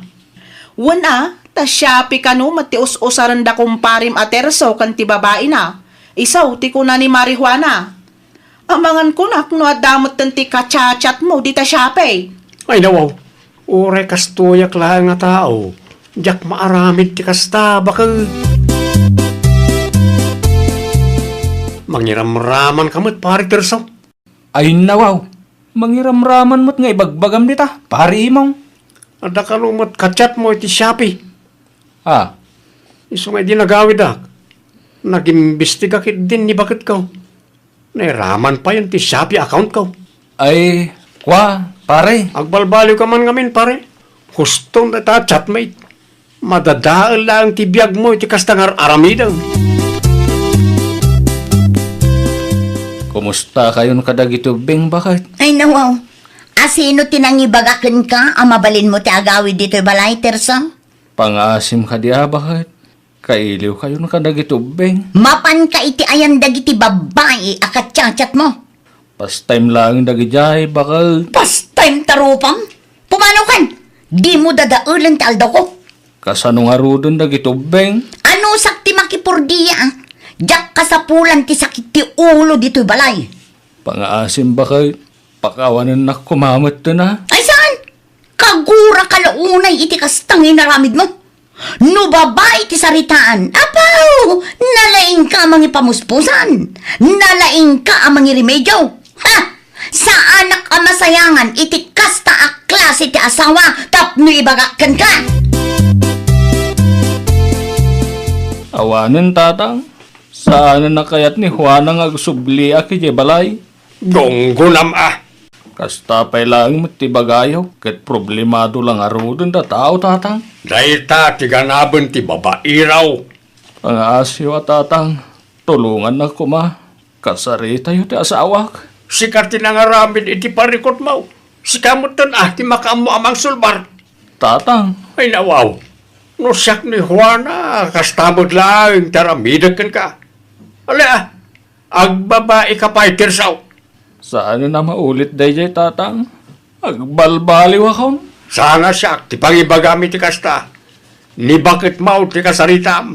Wen a, ta Shopee kano met ti us-usaren da kumparem a Terso ken ti babaina. Isu ti kuna ni Mare Juana. Amangan kunak no adda metten ti ka-chat-chat mo dita Shopee. Ay, nawaw. Uray kastoyak laeng a tao, diak maaramid ti kasta, baket. Mangiramraman ka met, Pare Terso. Ay, nawaw. Mangiramraman met nga ibagbagam dita, Pare Imong. Adda kano met ka-chat mo iti Shopee. Ah. Isu nga idi nagawidak, nagimbestiga ketdin ni baketko. Nairaman payen ti Shopee account ko. Ay, kua, Pare. Agbalbaliwka man ngamin, pare. Huston ta chatmate. Madadael laeng ti biagmo iti kasta nga ar-aramidem. Kumusta kayon kadagiti ubbing, baket? Ay, nawaw. Asino ti nangibaga kenka a mabalinmo ti agawid ditoy balay, Tirso? Pangaasim kadi a, baket? Kailiw kayon kadagiti ubbing. Mapanka iti ayan dagiti babbai a kachatchatmo. Pastime laeng dagidiay, baket. Pastime ta rupam? Pumanaw kan! Dimo dadaelen ti aldawko. Kasano ngaruden dagiti ubbing? Anusak ti makipurdia, a? Diak kasapulan ti sakit ti ulo ditoy balay. Pangaasim, baket. Pakawanennak koma metten, a. Ay, saan? Kaguraka la unay iti kasta nga inaramidmo. No babai ti saritaan, apaw! Nalaingka a mangipamuspusan! Nalaingka a mangiremedio! Ha! Saanak a masayangan iti kasta a klase ti asawa tapno ibagak kenka! Awanen, tatang. Saanen a kayat ni Juana nga agsubliak idiay balay. Gunggonam a! Kasta pay laeng met ti bagayo, ket problemado la ngaruden a tao, tatang. Dayta ti ganaben ti babairaw. Pangaasiw a, tatang, tulongannak koma. Kasaritayo ti asawak. Sika ti nangaramid iti parikutmo. Sika metten a ti makaammo a mangsulbar. Tatang. Ay, nawaw. No siak ni Juana, kasta met laeng ti aramidek kenka. Ala, a, agbabaika pay, Tirso. Saan a maulit daydiay, tatang. Agbalbaliwakon. Saan a siak ti pangibagam iti kasta. Ni baketmo ti kasaritam.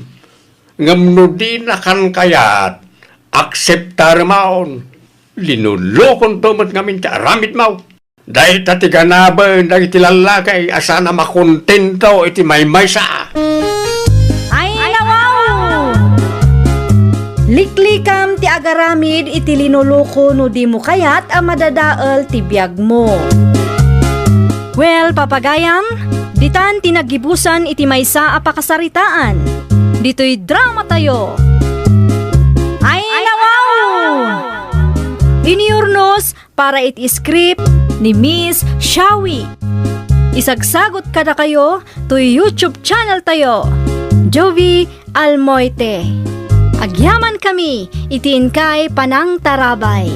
Ngem no dinakan kayat, akseptaremon. Linulukonto met ngamin ti aramidmo. Dayta ti ganaben dagiti lallaki a saan a makontento iti maymaysa. Ay, nawaw! Liklikam ti agaramid iti linuluko no dimo kayat a madadael ti biagmo. Well, papagayam, ditan ti naggibusan iti maysa a pakasaritaan. Ditoy dramatayo. Ay, nawaw! Inurnos para iti script ni Miss Shawi. Isagsagot kadakayo toy YouTube channel tayo, Jovie Almoite. Agyamankami iti inkay panangtarabay.